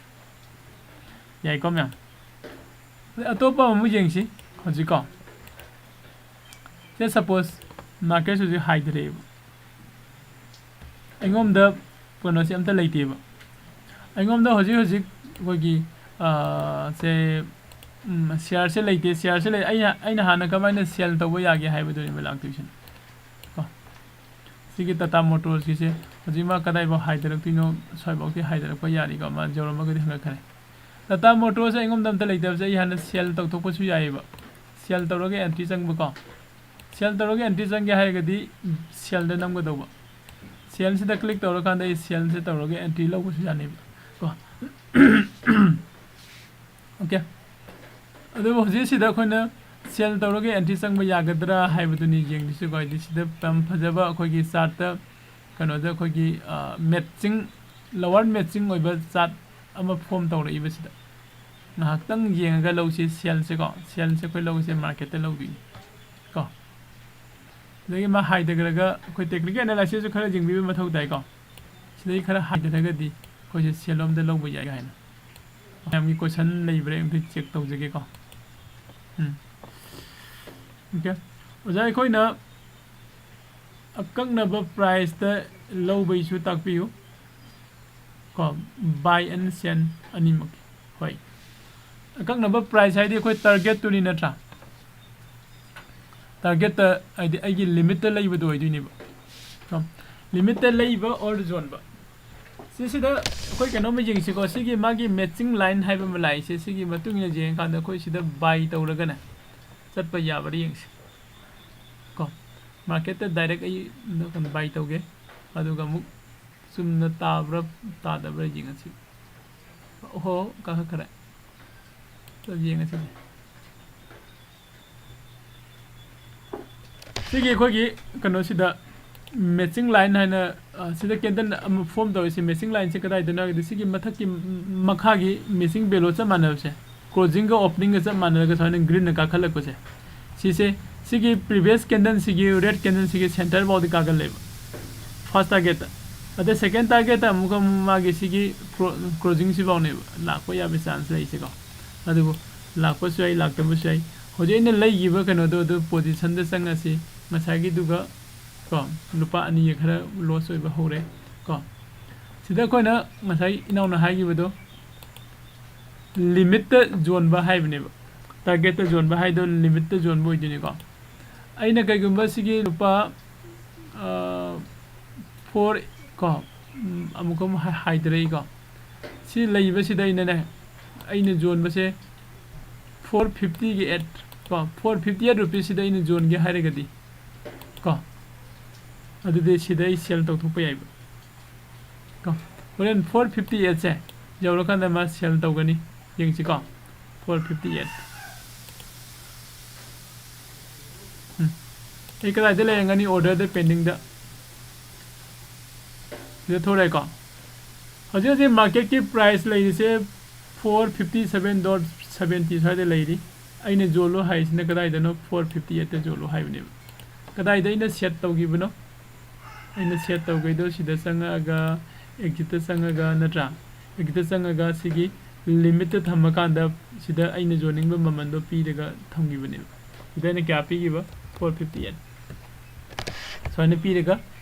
ꯌꯥꯏꯀꯣ ꯃꯌꯥꯝ? ꯑꯗꯩ ꯑꯇꯣꯞꯄ ꯑꯃꯨꯛ ꯌꯦꯡꯁꯤ ꯍꯧꯖꯤꯛꯀꯣ꯫ ꯁꯦ ꯁꯄꯣꯁ ꯃꯥꯔꯀꯦꯠꯁꯦ ꯍꯧꯖꯤꯛ ꯍꯥꯏꯊꯔꯛꯑꯦꯕ, ꯑꯩꯉꯣꯟꯗ ꯀꯩꯅꯣꯁꯦ ꯑꯝꯇ ꯂꯩꯇꯦꯕ꯫ ꯑꯩꯉꯣꯟꯗ ꯍꯧꯖꯤꯛ ꯍꯧꯖꯤꯛ ꯑꯩꯈꯣꯏꯒꯤ, ꯑꯥ, ꯁꯦ, ꯎꯝ, ꯁꯤꯌꯥꯔꯁꯦ ꯂꯩꯇꯦ꯫ ꯁꯤꯌꯥꯔꯁꯦ ꯂꯩ, ꯑꯩꯅ, ꯑꯩꯅ ꯍꯥꯟꯅ ꯀꯃꯥꯏꯅ ꯁꯦꯜ ꯇꯧꯕ ꯌꯥꯒꯦ ꯍꯥꯏꯕꯗꯨꯅꯦꯕ ꯂꯥꯛꯇꯣꯏꯁꯦ ꯀꯣ꯫ ꯁꯤꯒꯤ ꯇꯥꯇꯥ ꯃꯣꯇꯣꯔꯁꯀꯤꯁꯦ ꯍꯧꯖꯤꯛ ꯃꯥ ꯀꯗꯥꯏꯐꯥꯎ ꯍꯥꯏꯊꯔꯛꯇꯣꯏꯅꯣ? ꯁ꯭ꯋꯥꯏꯐꯥꯎꯗꯤ ꯍꯥꯏꯊꯔꯛꯄ ꯌꯥꯔꯤꯀꯣ, ꯃꯥ ꯌꯧꯔꯝꯃꯒꯗꯤ ꯍꯪꯉꯛꯈ꯭ꯔꯦ꯫ ꯇꯥꯇꯥ ꯃꯣꯇꯣꯔꯁꯦ ꯑꯩꯉꯣꯟꯗ ꯑꯝꯇ ꯂꯩꯇꯕꯁꯦ ꯑꯩ ꯍꯥꯟꯅ ꯁꯦꯜ ꯇꯧꯊꯣꯛꯄꯁꯨ ꯌꯥꯏꯑꯕ꯫ ꯁꯦꯜ ꯇꯧꯔꯒ ꯑꯦꯟꯇ꯭ꯔꯤ ꯆꯪꯕꯀꯣ꯫ ꯁꯦꯜ ꯇꯧꯔꯒ ꯑꯦꯟꯇ꯭ꯔꯤ ꯆꯪꯒꯦ ꯍꯥꯏꯔꯒꯗꯤ ꯁꯦꯜꯗ ꯅꯝꯒꯗꯧꯕ꯫ ꯁꯦꯜꯁꯤꯗ ꯀ꯭ꯂꯤꯛ ꯇꯧꯔꯀꯥꯟꯗ ꯑꯩ ꯁꯦꯜꯁꯦ ꯇꯧꯔꯒ ꯑꯦꯟꯇ꯭ꯔꯤ ꯂꯧꯕꯁꯨ ꯌꯥꯅꯦꯕ ꯀꯣ꯫ ꯑꯣꯀꯦ꯫ ꯑꯗꯨꯕꯨ ꯍꯧꯖꯤꯛ ꯁꯤꯗ ꯑꯩꯈꯣꯏꯅ ꯁꯦꯜ ꯇꯧꯔꯒ ꯑꯦꯟꯇ꯭ꯔꯤ ꯆꯪꯕ ꯌꯥꯒꯗ꯭ꯔꯥ ꯍꯥꯏꯕꯗꯨꯅꯤ ꯌꯦꯡꯗꯣꯏꯁꯤꯀꯣ꯫ ꯍꯥꯏꯗꯤ ꯁꯤꯗ ꯌꯥꯝ ꯐꯖꯕ ꯑꯩꯈꯣꯏꯒꯤ ꯆꯥꯔꯠꯇ ꯀꯩꯅꯣꯗ ꯑꯩꯈꯣꯏꯒꯤ, ꯑ, ꯃꯦꯠꯆꯤꯡ, ꯂꯣꯋꯔ ꯃꯦꯠꯆꯤꯡ ꯑꯣꯏꯕ ꯆꯥꯔꯠ ꯑꯃ ꯐꯣꯝ ꯇꯧꯔꯛꯏꯕꯁꯤꯗ ꯉꯥꯏꯍꯥꯛꯇꯪ ꯌꯦꯡꯉꯒ ꯂꯧꯁꯤ ꯁꯦꯜꯁꯦꯀꯣ꯫ ꯁꯦꯜꯁꯦ ꯑꯩꯈꯣꯏ ꯂꯧꯁꯦ ꯃꯥꯔꯀꯦꯠꯇ ꯂꯧꯗꯣꯏꯅꯤ ꯀꯣ꯫ ꯑꯗꯒꯤ ꯃꯥ ꯍꯥꯏꯊꯈ꯭ꯔꯒ ꯑꯩꯈꯣꯏ ꯇꯦꯛꯅꯤꯀꯦꯜ ꯑꯦꯅꯥꯂꯥꯏꯁꯤꯁꯁꯨ ꯈꯔ ꯌꯦꯡꯕꯤꯕ ꯃꯊꯧ ꯇꯥꯏꯀꯣ꯫ ꯁꯤꯗꯩ ꯈꯔ ꯍꯥꯏꯊꯔꯒꯗꯤ ꯑꯩꯈꯣꯏꯁꯦ ꯁꯦꯜ ꯂꯣꯝꯗ ꯂꯧꯕ ꯌꯥꯏ ꯍꯥꯏꯅ ꯃꯌꯥꯝꯒꯤ ꯀꯣꯏꯁꯟ ꯂꯩꯕ꯭ꯔꯥ ꯑꯝꯇ ꯆꯦꯛ ꯇꯧꯖꯒꯦꯀꯣ꯫ ꯎꯝ꯫ ꯑꯣꯀꯦ꯫ ꯑꯣꯖꯥ, ꯑꯩꯈꯣꯏꯅ ꯑꯀꯛꯅꯕ ꯄ꯭ꯔꯥꯏꯁꯇ ꯂꯧꯕꯩꯁꯨ ꯇꯥꯛꯄꯤꯌꯨ ꯀꯣ, buy and sell ꯑꯅꯤꯃꯛ꯫ ꯍꯣꯏ, ꯑꯀꯛꯅꯕ ꯄ꯭ꯔꯥꯏꯁ ꯍꯥꯏꯗꯤ ꯑꯩꯈꯣꯏ ꯇꯥꯔꯒꯦꯠꯇꯨꯅꯤ ꯅꯠꯇ꯭ꯔꯥ? ꯇꯥꯔꯒꯦꯠꯇ ꯍꯥꯏꯗꯤ ꯑꯩꯒꯤ ꯂꯤꯃꯤꯠꯇ ꯂꯩꯕꯗꯣ ꯑꯣꯏꯗꯣꯏꯅꯦꯕ꯫ ꯀꯣ, ꯂꯤꯃꯤꯠꯇ ꯂꯩꯕ ꯑꯣꯔ ꯌꯣꯟꯕ꯫ ꯁꯤꯁꯤꯗ ꯑꯩꯈꯣꯏ ꯀꯩꯅꯣꯝꯃ ꯌꯦꯡꯁꯤꯀꯣ꯫ ꯁꯤꯒꯤ ꯃꯥꯒꯤ ꯃꯦꯠꯆꯤꯡ ꯂꯥꯏꯟ ꯍꯥꯏꯕ ꯑꯃ ꯂꯥꯛꯏꯁꯦ, ꯁꯤꯒꯤ ꯃꯇꯨꯡ ꯏꯟꯅ ꯌꯦꯡꯉꯀꯥꯟꯗ ꯑꯩꯈꯣꯏ ꯁꯤꯗ ꯕꯥꯏ ꯇꯧꯔꯒꯅꯦ ꯆꯠꯄ ꯌꯥꯕ꯭ꯔꯥ ꯌꯦꯡꯁꯤ ꯀꯣ꯫ ꯃꯥꯔꯀꯦꯠꯇ ꯗꯥꯏꯔꯦꯛ ꯑꯩ ꯕꯥꯏ ꯇꯧꯒꯦ, ꯑꯗꯨꯒ ꯑꯃꯨꯛ ꯆꯨꯝꯅ ꯇꯥꯕ꯭ꯔꯥ ꯇꯥꯗꯕ꯭ꯔꯥ ꯌꯦꯡꯉꯁꯤ꯫ ꯑꯣꯍꯣ, ꯀꯥꯈꯠꯈ꯭ꯔꯦ꯫ ꯆꯠ ꯌꯦꯡꯉꯁꯤ꯫ ꯁꯤꯒꯤ ꯑꯩꯈꯣꯏꯒꯤ ꯀꯩꯅꯣꯁꯤꯗ ꯃꯦꯠꯆꯤꯡ ꯂꯥꯏꯟ ꯍꯥꯏꯅ, ꯑ, ꯁꯤꯗ ꯀꯦꯟꯗꯜ ꯑꯃ ꯐꯣꯝ ꯇꯧꯔꯤꯁꯤ꯫ ꯃꯦꯠꯆꯤꯡ ꯂꯥꯏꯟꯁꯤ ꯀꯗꯥꯏꯗꯅꯣ ꯍꯥꯏꯔꯒꯗꯤ ꯁꯤꯒꯤ ꯃꯊꯛꯀꯤ ꯃꯈꯥꯒꯤ ꯃꯦꯠꯆꯤꯡ ꯕꯦꯂꯣ ꯆꯞ ꯃꯥꯟꯅꯕꯁꯦ, ꯀ꯭ꯂꯣꯖꯤꯡꯒ ꯑꯣꯄꯅꯤꯡꯒ ꯆꯞ ꯃꯥꯟꯅꯔꯒ ꯁꯨꯃꯥꯏꯅ ꯒ꯭ꯔꯤꯟꯅ ꯀꯥꯈꯠꯂꯛꯄꯁꯦ, ꯁꯤꯁꯦ ꯁꯤꯒꯤ ꯄ꯭ꯔꯤꯚꯤꯌꯁ ꯀꯦꯟꯗꯜꯁꯤꯒꯤ ꯔꯦꯗ ꯀꯦꯟꯗꯜꯁꯤꯒꯤ ꯁꯦꯟꯇꯔ ꯐꯥꯎꯗꯤ ꯀꯥꯈꯠꯂꯦꯕ ꯐꯥꯔꯁ ꯇꯥꯔꯒꯦꯠꯇ꯫ ꯑꯗ second target ꯑꯃꯨꯛꯀ ꯃꯥꯒꯤ ꯁꯤꯒꯤ closing ꯁꯤꯐꯥꯎꯅꯦꯕ ꯂꯥꯛꯄ ꯌꯥꯕ chance ꯂꯩꯁꯦꯀꯣ꯫ ꯑꯗꯨꯕꯨ ꯂꯥꯛꯄꯁꯨ ꯌꯥꯏ, ꯂꯥꯛꯇꯕꯁꯨ ꯌꯥꯏ꯫ ꯍꯧꯖꯤꯛ ꯑꯩꯅ ꯂꯩꯈꯤꯕ ꯀꯩꯅꯣꯗꯣ ꯑꯗꯨ position ꯗ ꯆꯪꯉꯁꯤ꯫ ꯉꯁꯥꯏꯒꯤꯗꯨꯒ ꯀꯣ ꯂꯨꯄꯥ ꯑꯅꯤꯒ ꯈꯔ loss ꯑꯣꯏꯕ ꯍꯧꯔꯦ ꯀꯣ꯫ ꯁꯤꯗ ꯑꯩꯈꯣꯏꯅ ꯉꯁꯥꯏ ꯏꯅꯥꯎꯅ ꯍꯥꯏꯈꯤꯕꯗꯣ limit ꯇ ꯌꯣꯟꯕ ꯍꯥꯏꯕꯅꯦꯕ꯫ Target ꯇ ꯌꯣꯟꯕ ꯍꯥꯏꯗꯣ limit ꯇ ꯌꯣꯟꯕ ꯑꯣꯏꯗꯣꯏꯅꯤꯀꯣ꯫ ꯑꯩꯅ ꯀꯩꯒꯨꯝꯕ ꯁꯤꯒꯤ ꯂꯨꯄꯥ four ꯀꯣ ꯑꯃꯨꯛꯀ ꯑꯃꯨꯛ ꯍꯥꯏꯊꯔꯛꯏꯀꯣ꯫ ꯁꯤ ꯂꯩꯕꯁꯤꯗ ꯑꯩꯅꯅꯦ ꯑꯩꯅ ꯌꯣꯟꯕꯁꯦ four fifty ꯒꯤ at ꯀꯣ four fifty eight rupees ꯁꯤꯗ ꯑꯩꯅ ꯌꯣꯟꯒꯦ ꯍꯥꯏꯔꯒꯗꯤ ꯀꯣ ꯑꯗꯨꯗꯤ ꯁꯤꯗ ꯑꯩ sell ꯇꯧꯊꯣꯛꯄ ꯌꯥꯏꯕ꯫ ꯀꯣ ꯍꯣꯔꯦꯟ four fifty eight ꯁꯦ ꯌꯧꯔꯀꯥꯟꯗ ꯃꯥ sell ꯇꯧꯒꯅꯤ꯫ ꯌꯦꯡꯁꯤꯀꯣ four fifty eight꯫ ꯎꯝ꯫ ꯑꯩ ꯀꯗꯥꯏꯗ ꯂꯩꯔꯝꯒꯅꯤ? Order ꯗ pending ꯗ꯫ ꯁꯤꯗ ꯊꯣꯔꯛꯑꯦꯀꯣ꯫ ꯍꯧꯖꯤꯛ ꯍꯧꯖꯤꯛ market ꯀꯤ price ꯂꯩꯔꯤꯁꯦ four fifty seven dot seventy ꯁ꯭ꯋꯥꯏꯗ ꯂꯩꯔꯤ꯫ ꯑꯩꯅ ꯌꯣꯜꯂꯣ ꯍꯥꯏꯁꯤꯅ ꯀꯗꯥꯏꯗꯅꯣ? Four fifty eight ꯇ ꯌꯣꯜꯂꯣ ꯍꯥꯏꯕꯅꯦꯕ꯫ ꯀꯗꯥꯏꯗ ꯑꯩꯅ set ꯇꯧꯈꯤꯕꯅꯣ? ꯑꯩꯅ set ꯇꯧꯈꯩꯗꯣ ꯁꯤꯗ ꯆꯪꯉꯛꯑꯒ exit ꯇ ꯆꯪꯉꯒ ꯅꯠꯇ꯭ꯔꯥ? Exit ꯇ ꯆꯪꯉꯒ ꯁꯤꯒꯤ limit ꯇ ꯊꯝꯃꯀꯥꯟꯗ ꯁꯤꯗ ꯑꯩꯅ ꯌꯣꯟꯅꯤꯡꯕ ꯃꯃꯜꯗꯣ ꯄꯤꯔꯒ ꯊꯝꯈꯤꯕꯅꯦꯕ꯫ ꯁꯤꯗ ꯑꯩꯅ ꯀꯌꯥ ꯄꯤꯈꯤꯕ? Four fifty eight꯫ ꯁꯨꯃꯥꯏꯅ ꯄꯤꯔꯒ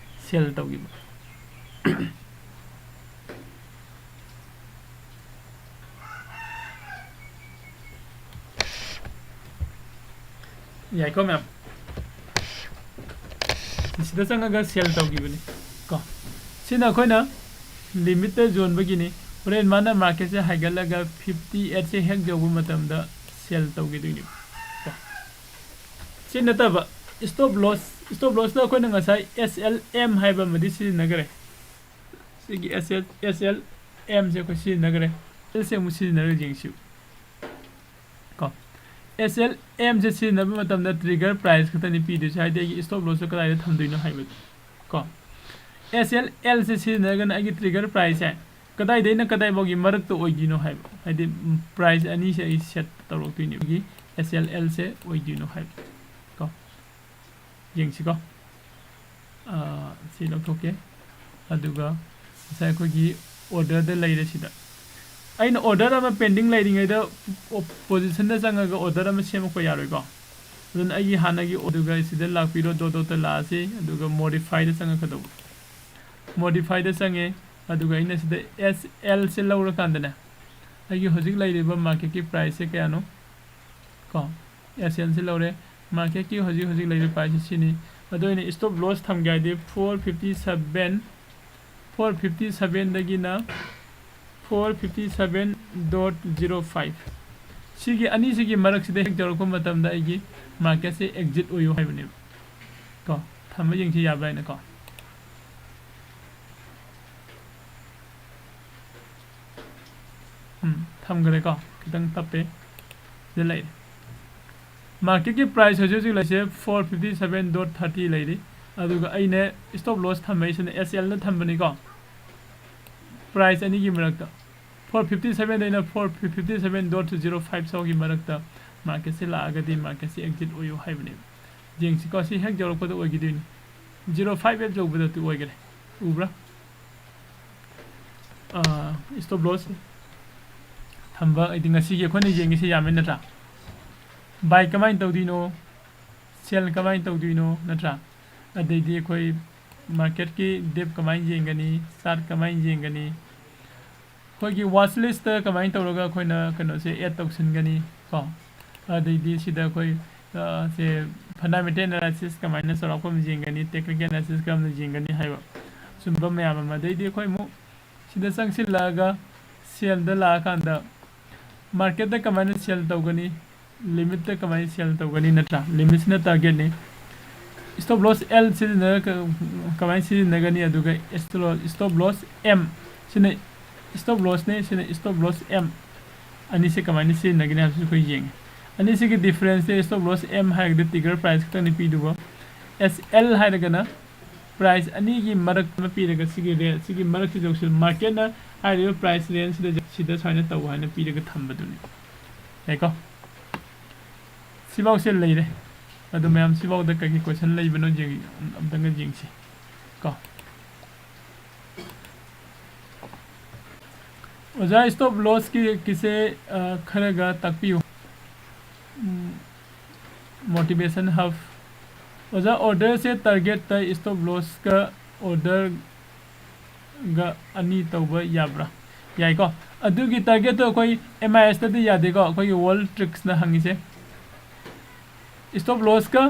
sell ꯇꯧꯈꯤꯕ꯫ ꯌꯥꯏꯀꯣ ꯃꯌꯥꯝ? ꯁꯤꯗ ꯆꯪꯉꯒ sell ꯇꯧꯈꯤꯕꯅꯤ ꯀꯣ꯫ ꯁꯤꯅ ꯑꯩꯈꯣꯏꯅ limit ꯇ ꯌꯣꯟꯕꯒꯤꯅꯤ꯫ ꯍꯣꯔꯦꯟ ꯃꯥꯅ market ꯁꯦ ꯍꯥꯏꯒꯠꯂꯒ fifty eight ꯁꯦ ꯍꯦꯛ ꯌꯧꯕ ꯃꯇꯝꯗ sell ꯇꯧꯈꯤꯗꯣꯏꯅꯦꯕ ꯀꯣ꯫ ꯁꯤ ꯅꯠꯇꯕ stop loss, stop loss ꯇ ꯑꯩꯈꯣꯏꯅ ꯉꯁꯥꯏ S L M ꯍꯥꯏꯕ ꯑꯃꯗꯤ ꯁꯤꯖꯤꯟꯅꯈ꯭ꯔꯦ꯫ ꯁꯤꯒꯤ S L, S L M ꯁꯦ ꯑꯩꯈꯣꯏ ꯁꯤꯖꯤꯟꯅꯈ꯭ꯔꯦ꯫ L ꯁꯦ ꯑꯃꯨꯛ ꯁꯤꯖꯤꯟꯅꯔꯒ ꯌꯦꯡꯁꯤ ꯀꯣ꯫ S L M ꯁꯦ ꯁꯤꯖꯤꯟꯅꯕ ꯃꯇꯝꯗ trigger price ꯈꯛꯇꯅꯤ ꯄꯤꯗꯣꯏꯁꯦ, ꯍꯥꯏꯗꯤ ꯑꯩꯒꯤ stop loss ꯁꯦ ꯀꯗꯥꯏꯗ ꯊꯝꯗꯣꯏꯅꯣ ꯍꯥꯏꯕꯗꯣ ꯀꯣ꯫ S L L ꯁꯦ ꯁꯤꯖꯤꯟꯅꯔꯒꯅ ꯑꯩꯒꯤ trigger price ꯁꯦ ꯀꯗꯥꯏꯗꯩꯅ ꯀꯗꯥꯏꯐꯥꯎꯒꯤ ꯃꯔꯛꯇ ꯑꯣꯏꯗꯣꯏꯅꯣ ꯍꯥꯏꯕ, ꯍꯥꯏꯗꯤ price ꯑꯅꯤꯁꯦ ꯑꯩ set ꯇꯧꯔꯛꯇꯣꯏꯅꯦ, ꯑꯩꯒꯤ S L L ꯁꯦ ꯑꯣꯏꯗꯣꯏꯅꯣ ꯍꯥꯏꯕ ꯀꯣ꯫ ꯌꯦꯡꯁꯤꯀꯣ꯫ ꯑꯥ, ꯁꯤ ꯂꯧꯊꯣꯛꯀꯦ꯫ ꯑꯗꯨꯒ ꯉꯁꯥꯏ ꯑꯩꯈꯣꯏꯒꯤ order ꯗ ꯂꯩꯔꯦ ꯁꯤꯗ꯫ ꯑꯩꯅ order ꯑꯃ pending ꯂꯩꯔꯤꯉꯩꯗ position ꯗ ꯆꯪꯉꯒ order ꯑꯃ ꯁꯦꯝꯃꯛꯄ ꯌꯥꯔꯣꯏꯀꯣ꯫ ꯑꯗꯨꯅ ꯑꯩꯒꯤ ꯍꯥꯟꯅꯒꯤ, ꯑꯗꯨꯒ ꯁꯤꯗ ꯂꯥꯛꯄꯤꯔꯣ, dot dot ꯇ ꯂꯥꯛꯑꯁꯤ, ꯑꯗꯨꯒ modify ꯗ ꯆꯪꯉꯛꯀꯗꯧꯕ꯫ Modify ꯗ ꯆꯪꯉꯦ, ꯑꯗꯨꯒ ꯑꯩꯅ ꯁꯤꯗ S L ꯁꯦ ꯂꯧꯔꯀꯥꯟꯗꯅꯦ, ꯑꯩꯒꯤ ꯍꯧꯖꯤꯛ ꯂꯩꯔꯤꯕ market ꯀꯤ price ꯁꯦ ꯀꯌꯥꯅꯣ? ꯀꯣ, S L ꯁꯤ ꯂꯧꯔꯦ꯫ Market ꯀꯤ ꯍꯧꯖꯤꯛ ꯍꯧꯖꯤꯛ ꯂꯩꯔꯤꯕ price ꯁꯤ ꯁꯤꯅꯤ꯫ ꯑꯗꯣ ꯑꯩꯅ stop loss ꯊꯝꯒꯦ ꯍꯥꯏꯗꯤ four fifty seven, four fifty seven ꯗꯒꯤꯅ four fifty seven dot zero five꯫ ꯁꯤꯒꯤ ꯑꯅꯤꯁꯤꯒꯤ ꯃꯔꯛꯁꯤꯗ ꯍꯦꯛ ꯌꯧꯔꯛꯄ ꯃꯇꯝꯗ ꯑꯩꯒꯤ market ꯁꯦ exit ꯑꯣꯏꯌꯨ ꯍꯥꯏꯕꯅꯦꯕ꯫ ꯀꯣ, ꯊꯝꯕ ꯌꯦꯡꯁꯤ ꯌꯥꯕ꯭ꯔꯥ ꯍꯥꯏꯅ ꯀꯣ꯫ ꯎꯝ, ꯊꯝꯈ꯭ꯔꯦꯀꯣ, ꯈꯤꯇꯪ ꯇꯞꯄꯦ꯫ ꯁꯤꯗ ꯂꯩꯔꯦ꯫ Market ꯀꯤ price ꯍꯧꯖꯤꯛ ꯍꯧꯖꯤꯛ ꯂꯩꯁꯦ four fifty seven dot thirty ꯂꯩꯔꯤ꯫ ꯑꯗꯨꯒ ꯑꯩꯅ stop loss ꯊꯝꯃꯛꯏꯁꯤꯅ S L ꯗ ꯊꯝꯕꯅꯤꯀꯣ꯫ Price ꯑꯅꯤꯒꯤ ꯃꯔꯛꯇ, four fifty seven ꯗꯩꯅ four fifty seven dot zero five ꯐꯥꯎꯒꯤ ꯃꯔꯛꯇ market ꯁꯤ ꯂꯥꯛꯑꯒꯗꯤ market ꯁꯤ exit ꯑꯣꯏꯌꯨ ꯍꯥꯏꯕꯅꯦꯕ꯫ ꯌꯦꯡꯁꯤꯀꯣ, ꯁꯤ ꯍꯦꯛ ꯌꯧꯔꯛꯄꯗ ꯑꯣꯏꯈꯤꯗꯣꯏꯅꯤ꯫ Zero five F ꯌꯧꯕꯗ ꯑꯣꯏꯈꯔꯦ꯫ ꯎꯕ꯭ꯔꯥ? ꯑꯥ, stop loss ꯊꯝꯕ ꯍꯥꯏꯗꯤ ꯉꯁꯤꯒꯤ ꯑꯩꯈꯣꯏꯅ ꯌꯦꯡꯉꯤꯁꯤ ꯌꯥꯝꯃꯤ ꯅꯠꯇ꯭ꯔꯥ? Buy ꯀꯃꯥꯏꯅ ꯇꯧꯗꯣꯏꯅꯣ, sell ꯀꯃꯥꯏꯅ ꯇꯧꯗꯣꯏꯅꯣ ꯅꯠꯇ꯭ꯔꯥ? ꯑꯗꯩꯗꯤ ꯑꯩꯈꯣꯏ market ꯀꯤ dip ꯀꯃꯥꯏꯅ ꯌꯦꯡꯒꯅꯤ, chart ꯀꯃꯥꯏꯅ ꯌꯦꯡꯒꯅꯤ, ꯑꯩꯈꯣꯏꯒꯤ watch list ꯇ ꯀꯃꯥꯏꯅ ꯇꯧꯔꯒ ꯑꯩꯈꯣꯏꯅ ꯀꯩꯅꯣꯁꯦ add ꯇꯧꯁꯤꯟꯒꯅꯤ ꯀꯣ꯫ ꯑꯗꯩꯗꯤ ꯁꯤꯗ ꯑꯩꯈꯣꯏ, ꯑ, ꯁꯦ fundamental analysis ꯀꯃꯥꯏꯅ ꯆꯥꯎꯔꯥꯛꯄ ꯑꯃ ꯌꯦꯡꯒꯅꯤ, technical analysis ꯀꯔꯝꯅ ꯌꯦꯡꯒꯅꯤ ꯍꯥꯏꯕ ꯁꯨꯝꯕ ꯃꯌꯥꯝ ꯑꯃ꯫ ꯑꯗꯩꯗꯤ ꯑꯩꯈꯣꯏ ꯑꯃꯨꯛ ꯁꯤꯗ ꯆꯪꯁꯤꯜꯂꯛꯑꯒ sell ꯗ ꯂꯥꯛꯑꯀꯥꯟꯗ market ꯇ ꯀꯃꯥꯏꯅ sell ꯇꯧꯒꯅꯤ, limit ꯇ ꯀꯃꯥꯏꯅ sell ꯇꯧꯒꯅꯤ ꯅꯠꯇ꯭ꯔꯥ? Limit ꯁꯤꯅ target ꯅꯤ꯫ Stop loss L ꯁꯤꯖꯤꯟꯅ-, ꯀꯃꯥꯏꯅ ꯁꯤꯖꯤꯟꯅꯒꯅꯤ? ꯑꯗꯨꯒ stop loss M ꯁꯤꯅ stop loss ꯅꯦ, ꯁꯤꯅ stop loss M꯫ ꯑꯅꯤꯁꯦ ꯀꯃꯥꯏꯅ ꯁꯤꯖꯤꯟꯅꯒꯅꯤ ꯍꯥꯏꯕꯁꯤ ꯑꯩꯈꯣꯏ ꯌꯦꯡꯉꯦ꯫ ꯑꯅꯤꯁꯤꯒꯤ difference ꯁꯦ stop loss M ꯍꯥꯏꯔꯒꯗꯤ trigger price ꯈꯛꯇꯅꯤ ꯄꯤꯗꯨꯕ꯫ S L ꯍꯥꯏꯔꯒꯅ price ꯑꯅꯤꯒꯤ ꯃꯔꯛꯇ ꯑꯃ ꯄꯤꯔꯒ ꯁꯤꯒꯤ range, ꯁꯤꯒꯤ ꯃꯔꯛꯁꯤꯗ ꯌꯧꯁꯤꯜ-, market ꯅ ꯍꯥꯏꯔꯤꯕ price range ꯁꯤꯗ, ꯁꯤꯗ ꯁꯨꯃꯥꯏꯅ ꯇꯧ ꯍꯥꯏꯅ ꯄꯤꯔꯒ ꯊꯝꯕꯗꯨꯅꯤ꯫ ꯌꯥꯏꯀꯣ? ꯁꯤꯐꯥꯎꯁꯦ ꯂꯩꯔꯦ꯫ ꯑꯗꯣ ꯃꯌꯥꯝ ꯁꯤꯐꯥꯎꯗ ꯀꯩꯀꯩ question ꯂꯩꯕꯅꯣ ꯌꯦꯡ-, ꯑꯝꯇꯪꯒ ꯌꯦꯡꯁꯤ ꯀꯣ꯫ ꯑꯣꯖꯥ, stop lossꯀꯤ ꯀꯤꯁꯦ ꯈꯔꯒ ꯇꯥꯛꯄꯤꯌꯨ꯫ Motivation Hub꯫ ꯑꯣꯖꯥ, orderꯁꯦ targetꯇ stop lossꯀ orderꯒ ꯑꯅꯤ ꯇꯧꯕ ꯌꯥꯕ꯭ꯔꯥ? ꯌꯥꯏꯀꯣ꯫ ꯑꯗꯨꯒꯤ targetꯇꯣ ꯑꯩꯈꯣꯏ MISꯇꯗꯤ ꯌꯥꯗꯦꯀꯣ, ꯑꯩꯈꯣꯏꯒꯤ World Tricksꯅ ꯍꯪꯉꯤꯁꯦ꯫ Stop lossꯀ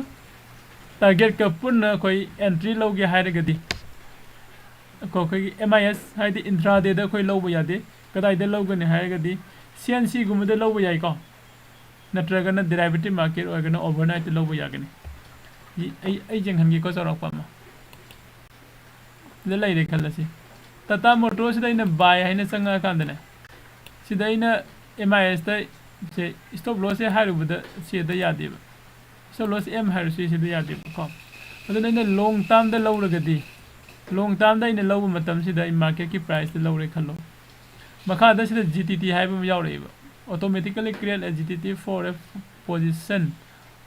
targetꯀ ꯄꯨꯟꯅ ꯑꯩꯈꯣꯏ entry ꯂꯧꯒꯦ ꯍꯥꯏꯔꯒꯗꯤ, ꯑꯩꯈꯣꯏꯒꯤ MIS ꯍꯥꯏꯗꯤ intradayꯗ ꯑꯩꯈꯣꯏ ꯂꯧꯕ ꯌꯥꯗꯦ꯫ ꯀꯗꯥꯏꯗ ꯂꯧꯒꯅꯤ ꯍꯥꯏꯔꯒꯗꯤ CNCꯒꯨꯝꯕꯗ ꯂꯧꯕ ꯌꯥꯏꯀꯣ, ꯅꯠꯇ꯭ꯔꯒꯅ derivative market ꯑꯣꯏꯔꯒꯅ overnightꯇ ꯂꯧꯕ ꯌꯥꯒꯅꯤ꯫ ꯑꯩ, ꯑꯩ ꯌꯦꯡꯍꯟꯒꯦꯀꯣ ꯆꯥꯎꯔꯥꯛꯄ ꯑꯃ꯫ ꯁꯤꯗ ꯂꯩꯔꯦ ꯈꯜꯂꯁꯤ꯫ Tata Motorsꯁꯤꯗ ꯑꯩꯅ buy ꯍꯥꯏꯅ ꯆꯪꯉꯛꯑꯀꯥꯟꯗꯅꯦ, ꯁꯤꯗ ꯑꯩꯅ MISꯇ ꯁꯦ stop lossꯁꯦ ꯍꯥꯏꯔꯨꯕꯗ ꯁꯤꯗ ꯌꯥꯗꯦꯕ꯫ Stop loss M ꯍꯥꯏꯔꯁꯨ ꯁꯤꯗ ꯌꯥꯗꯦꯕꯀꯣ꯫ ꯑꯗꯨꯅ ꯑꯩꯅ long termꯗ ꯂꯧꯔꯒꯗꯤ, long termꯗ ꯑꯩꯅ ꯂꯧꯕ ꯃꯇꯝꯁꯤꯗ ꯑꯩ marketꯀꯤ priceꯇ ꯂꯧꯔꯦ ꯈꯜꯂꯣ꯫ ꯃꯈꯥꯗ ꯁꯤꯗ GTT ꯍꯥꯏꯕ ꯑꯃ ꯌꯥꯎꯔꯛꯑꯦꯕ꯫ Automatically create a GTT for a position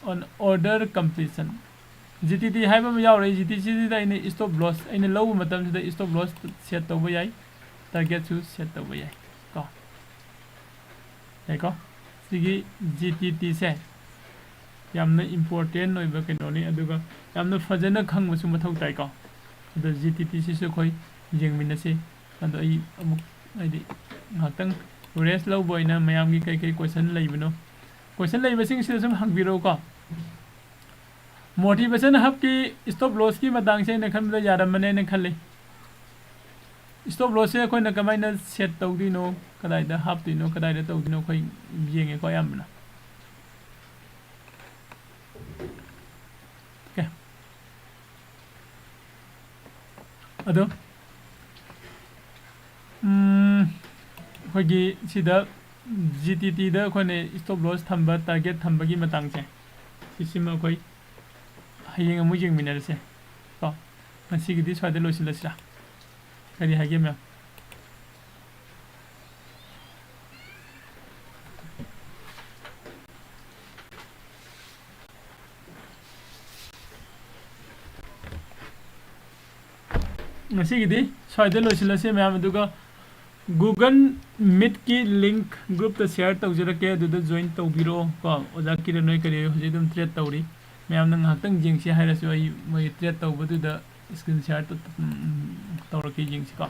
on order completion꯫ GTT ꯍꯥꯏꯕ ꯑꯃ ꯌꯥꯎꯔꯛꯑꯦ꯫ GTTꯁꯤꯗ ꯑꯩꯅ stop loss, ꯑꯩꯅ ꯂꯧꯕ ꯃꯇꯝꯁꯤꯗ stop loss set ꯇꯧꯕ ꯌꯥꯏ, targetꯁꯨ set ꯇꯧꯕ ꯌꯥꯏ ꯀꯣ꯫ ꯌꯥꯏꯀꯣ꯫ ꯁꯤꯒꯤ GTTꯁꯦ ꯌꯥꯝꯅ important ꯑꯣꯏꯕ ꯀꯩꯅꯣꯅꯤ, ꯑꯗꯨꯒ ꯌꯥꯝꯅ ꯐꯖꯅ ꯈꯪꯕꯁꯨ ꯃꯊꯧ ꯇꯥꯏꯀꯣ꯫ ꯑꯗꯣ GTTꯁꯤꯁꯨ ꯑꯩꯈꯣꯏ ꯌꯦꯡꯃꯤꯟꯅꯁꯤ꯫ ꯑꯗꯣ ꯑꯩ ꯑꯃꯨꯛ, ꯍꯥꯏꯗꯤ, ꯉꯥꯏꯍꯥꯛꯇꯪ rest ꯂꯧꯕ ꯑꯣꯏꯅ ꯃꯌꯥꯝꯒꯤ ꯀꯩ ꯀꯩ question ꯂꯩꯕꯅꯣ, question ꯂꯩꯕꯁꯤꯡꯁꯤꯗ ꯁꯨꯝ ꯍꯪꯕꯤꯔꯛꯎꯀꯣ꯫ Motivation Hubꯀꯤ stop lossꯀꯤ ꯃꯇꯥꯡꯁꯦ ꯑꯩꯅ ꯈꯟꯕꯗ ꯌꯥꯔꯝꯃꯅꯦꯅ ꯈꯜꯂꯤ꯫ Stop lossꯁꯦ ꯑꯩꯈꯣꯏꯅ ꯀꯃꯥꯏꯅ set ꯇꯧꯗꯣꯏꯅꯣ, ꯀꯗꯥꯏꯗ ꯍꯥꯞꯇꯣꯏꯅꯣ, ꯀꯗꯥꯏꯗ ꯇꯧꯗꯣꯏꯅꯣ ꯑꯩꯈꯣꯏ ꯌꯦꯡꯉꯦꯀꯣ ꯑꯌꯥꯝꯕꯅ꯫ Okay꯫ ꯑꯗꯣ, ꯎꯝ, ꯑꯩꯈꯣꯏꯒꯤ ꯁꯤꯗ GTTꯗ ꯑꯩꯈꯣꯏꯅ stop loss ꯊꯝꯕ, target ꯊꯝꯕꯒꯤ ꯃꯇꯥꯡꯁꯦ, ꯁꯤꯁꯤꯃ ꯑꯩꯈꯣꯏ ꯍꯌꯦꯡ ꯑꯃꯨꯛ ꯌꯦꯡꯃꯤꯟꯅꯔꯁꯦ ꯀꯣ꯫ ꯉꯁꯤꯒꯤꯗꯤ ꯁ꯭ꯋꯥꯏꯗ ꯂꯣꯏꯁꯤꯜꯂꯁꯤꯔꯥ? ꯀꯔꯤ ꯍꯥꯏꯒꯦ, ꯃꯦꯝ? ꯉꯁꯤꯒꯤꯗꯤ ꯁ꯭ꯋꯥꯏꯗ ꯂꯣꯏꯁꯤꯜꯂꯁꯤ, ꯃꯌꯥꯝ꯫ ꯑꯗꯨꯒ Google Meetꯀꯤ link groupꯇ share ꯇꯧꯖꯔꯛꯀꯦ, ꯑꯗꯨꯗ join ꯇꯧꯕꯤꯔꯛꯑꯣ ꯀꯣ꯫ ꯑꯣꯖꯥ ꯀꯤꯔꯟ ꯍꯣꯏ ꯀꯔꯤ ꯍꯣꯏ ꯍꯧꯖꯤꯛ ꯑꯗꯨꯝ trade ꯇꯧꯔꯤ꯫ ꯃꯌꯥꯝꯅ ꯉꯥꯏꯍꯥꯛꯇꯪ ꯌꯦꯡꯁꯤ ꯍꯥꯏꯔꯁꯨ ꯑꯩ ꯃꯣꯏ trade ꯇꯧꯕꯗꯨꯗ screen share ꯇꯧ-, ꯎꯝ, ꯇꯧꯔꯛꯀꯦ, ꯌꯦꯡꯁꯤꯀꯣ꯫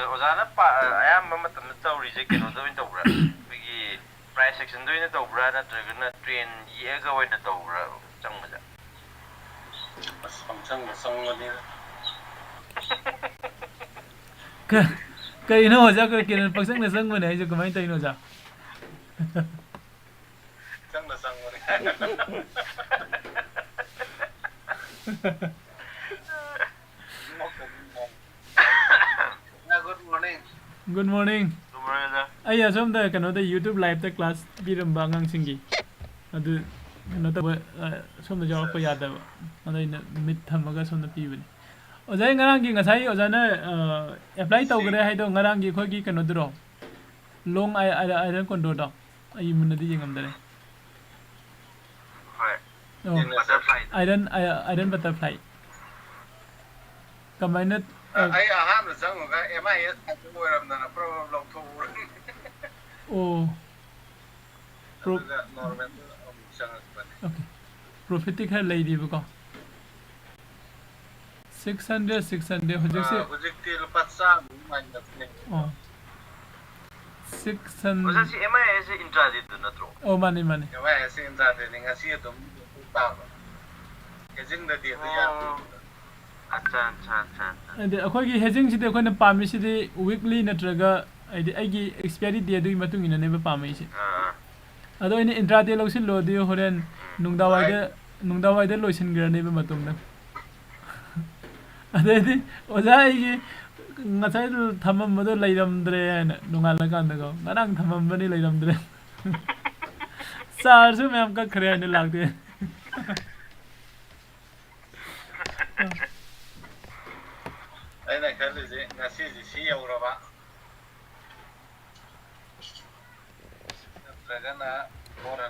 ꯑꯣꯖꯥꯅ ꯄꯥ-, ꯑꯌꯥꯝꯕ ꯃꯇꯝꯗ ꯇꯧꯔꯤꯁꯦ ꯀꯩꯅꯣꯗ ꯑꯣꯏꯅ ꯇꯧꯕ꯭ꯔꯥ? ꯑꯩꯈꯣꯏꯒꯤ price sectionꯗ ꯑꯣꯏꯅ ꯇꯧꯕ꯭ꯔꯥ, ꯅꯠꯇ꯭ꯔꯒꯅ trend ꯌꯦꯛꯑꯒ ꯑꯣꯏꯅ ꯇꯧꯕ꯭ꯔꯥ ꯆꯪꯕꯁꯦ? ꯑꯁ, ꯄꯪꯆꯪꯗ ꯆꯪꯕꯅꯤꯗ꯫ ꯀ-, ꯀꯩꯅꯣ ꯑꯣꯖꯥ, ꯀꯩꯅꯣ ꯄꯪꯆꯪꯗ ꯆꯪꯕꯅꯦ ꯍꯥꯏꯁꯦ ꯀꯃꯥꯏꯅ ꯇꯧꯔꯤꯅꯣ ꯑꯣꯖꯥ? ꯆꯪꯗ ꯆꯪꯕꯅꯦ꯫ Good morning꯫ Good morning꯫ Good morning, ꯑꯣꯖꯥ꯫ ꯑꯩ ꯑꯁꯣꯝꯗ ꯀꯩꯅꯣꯗ YouTube liveꯇ class ꯄꯤꯔꯝꯕ ꯑꯉꯥꯡꯁꯤꯡꯒꯤ ꯑꯗꯨ ꯀꯩꯅꯣ ꯇꯧꯕ, ꯑ, ꯁꯣꯝꯗ ꯌꯥꯎꯔꯛꯄ ꯌꯥꯗꯕ꯫ ꯑꯗ ꯑꯩꯅ mute ꯊꯝꯃꯒ ꯁꯣꯝꯗ ꯄꯤꯕꯅꯤ꯫ ꯑꯣꯖꯥ, ꯑꯩ ꯉꯔꯥꯡꯒꯤ ꯉꯁꯥꯏ ꯑꯣꯖꯥꯅ, ꯑ, apply ꯇꯧꯈ꯭ꯔꯦ ꯍꯥꯏꯗꯣ ꯉꯔꯥꯡꯒꯤ ꯑꯩꯈꯣꯏꯒꯤ ꯀꯩꯅꯣꯗꯨꯔꯣ? Long i-, i-, iron conductorꯗꯣ? ꯑꯩ ꯃꯨꯟꯅꯗꯤ ꯌꯦꯡꯉꯝꯗꯔꯦ꯫ ꯍꯣꯏ꯫ ꯑꯣ꯫ Butterfly꯫ Iron, i-, iron butterfly꯫ ꯀꯃꯥꯏꯅ, ꯑ, ꯑ, ꯑꯩ ꯑꯍꯥꯟꯕ ꯆꯪꯉꯒ M I S ꯍꯥꯏꯕ ꯑꯣꯏꯔꯝꯗꯅ ꯄ꯭ꯔꯣ ꯂꯧꯊꯣꯛꯎꯔꯦ꯫ ꯑꯣ꯫ Pro-, ꯑꯗꯨꯒ normalꯗ ꯑꯃꯨꯛ ꯆꯪꯉꯛꯄꯅꯦ꯫ Okay꯫ Profitꯇꯤ ꯈꯔ ꯂꯩꯔꯤꯕꯀꯣ꯫ Six hundred, six hundred ꯍꯧꯖꯤꯛꯁꯦ꯫ ꯑ, ꯍꯧꯖꯤꯛꯇꯤ ꯂꯨꯄꯥ ꯆꯥꯝꯃ ꯑꯗꯨꯃꯥꯏꯅ ꯂꯩ꯫ ꯑꯣ꯫ Six hundred꯫ ꯑꯣꯖꯥ, ꯁꯤ M I S ꯁꯦ intradayꯗꯨ ꯅꯠꯇ꯭ꯔꯣ? ꯑꯣ, ꯃꯥꯅꯤ, ꯃꯥꯅꯤ꯫ M I S ꯁꯦ intradayꯅꯤ, ꯉꯁꯤ ꯑꯗꯨꯝ ꯇꯥꯕ꯫ Hedgingꯗꯗꯤ ꯑꯗꯨ ꯑꯣ꯫ ꯌꯥꯗꯦ꯫ ꯑꯠꯆꯥ, ꯑꯠꯆꯥ, ꯑꯠꯆꯥ, ꯑꯠꯆꯥ꯫ ꯍꯥꯏꯗꯤ ꯑꯩꯈꯣꯏꯒꯤ hedgingꯁꯤꯗꯤ ꯑꯩꯈꯣꯏꯅ ꯄꯥꯝꯃꯤꯁꯤꯗꯤ weekly ꯅꯠꯇ꯭ꯔꯒ ꯍꯥꯏꯗꯤ ꯑꯩꯒꯤ expiry dateꯗꯨꯒꯤ ꯃꯇꯨꯡ ꯏꯟꯅꯅꯦꯕ ꯄꯥꯝꯃꯛꯏꯁꯦ꯫ ꯑꯥ꯫ ꯑꯗꯣ ꯑꯩꯅ intraday ꯂꯧꯁꯤꯜꯂꯣꯗꯤ ꯍꯣꯔꯦꯟ ꯎꯝ, ꯅꯨꯡꯗꯥꯡꯋꯥꯏꯗ, right꯫ ꯅꯨꯡꯗꯥꯡꯋꯥꯏꯗ ꯂꯣꯏꯁꯤꯟꯈ꯭ꯔꯅꯦꯕ ꯃꯇꯣꯝꯗ꯫ ꯑꯗꯩꯗꯤ ꯑꯣꯖꯥ ꯑꯩꯒꯤ ꯉꯁꯥꯏ ꯊꯝꯃꯝꯕꯗꯣ ꯂꯩꯔꯝꯗ꯭ꯔꯦ ꯍꯥꯏꯅ ꯅꯣꯡꯉꯥꯜꯂꯀꯥꯟꯗꯀꯣ, "ꯉꯔꯥꯡ ꯊꯝꯃꯝꯕꯅꯤ ꯂꯩꯔꯝꯗ꯭ꯔꯦ꯫ ꯆꯥꯔꯁꯨ ꯃꯌꯥꯝ ꯀꯛꯈ꯭ꯔꯦ" ꯍꯥꯏꯅ ꯂꯥꯛꯇꯦ꯫ ꯑꯩꯅ ꯈꯜꯂꯤꯁꯦ ꯉꯁꯤꯁꯦ ꯁꯤ ꯌꯧꯔꯕ꯫ ꯅꯠꯇ꯭ꯔꯒꯅ four hundred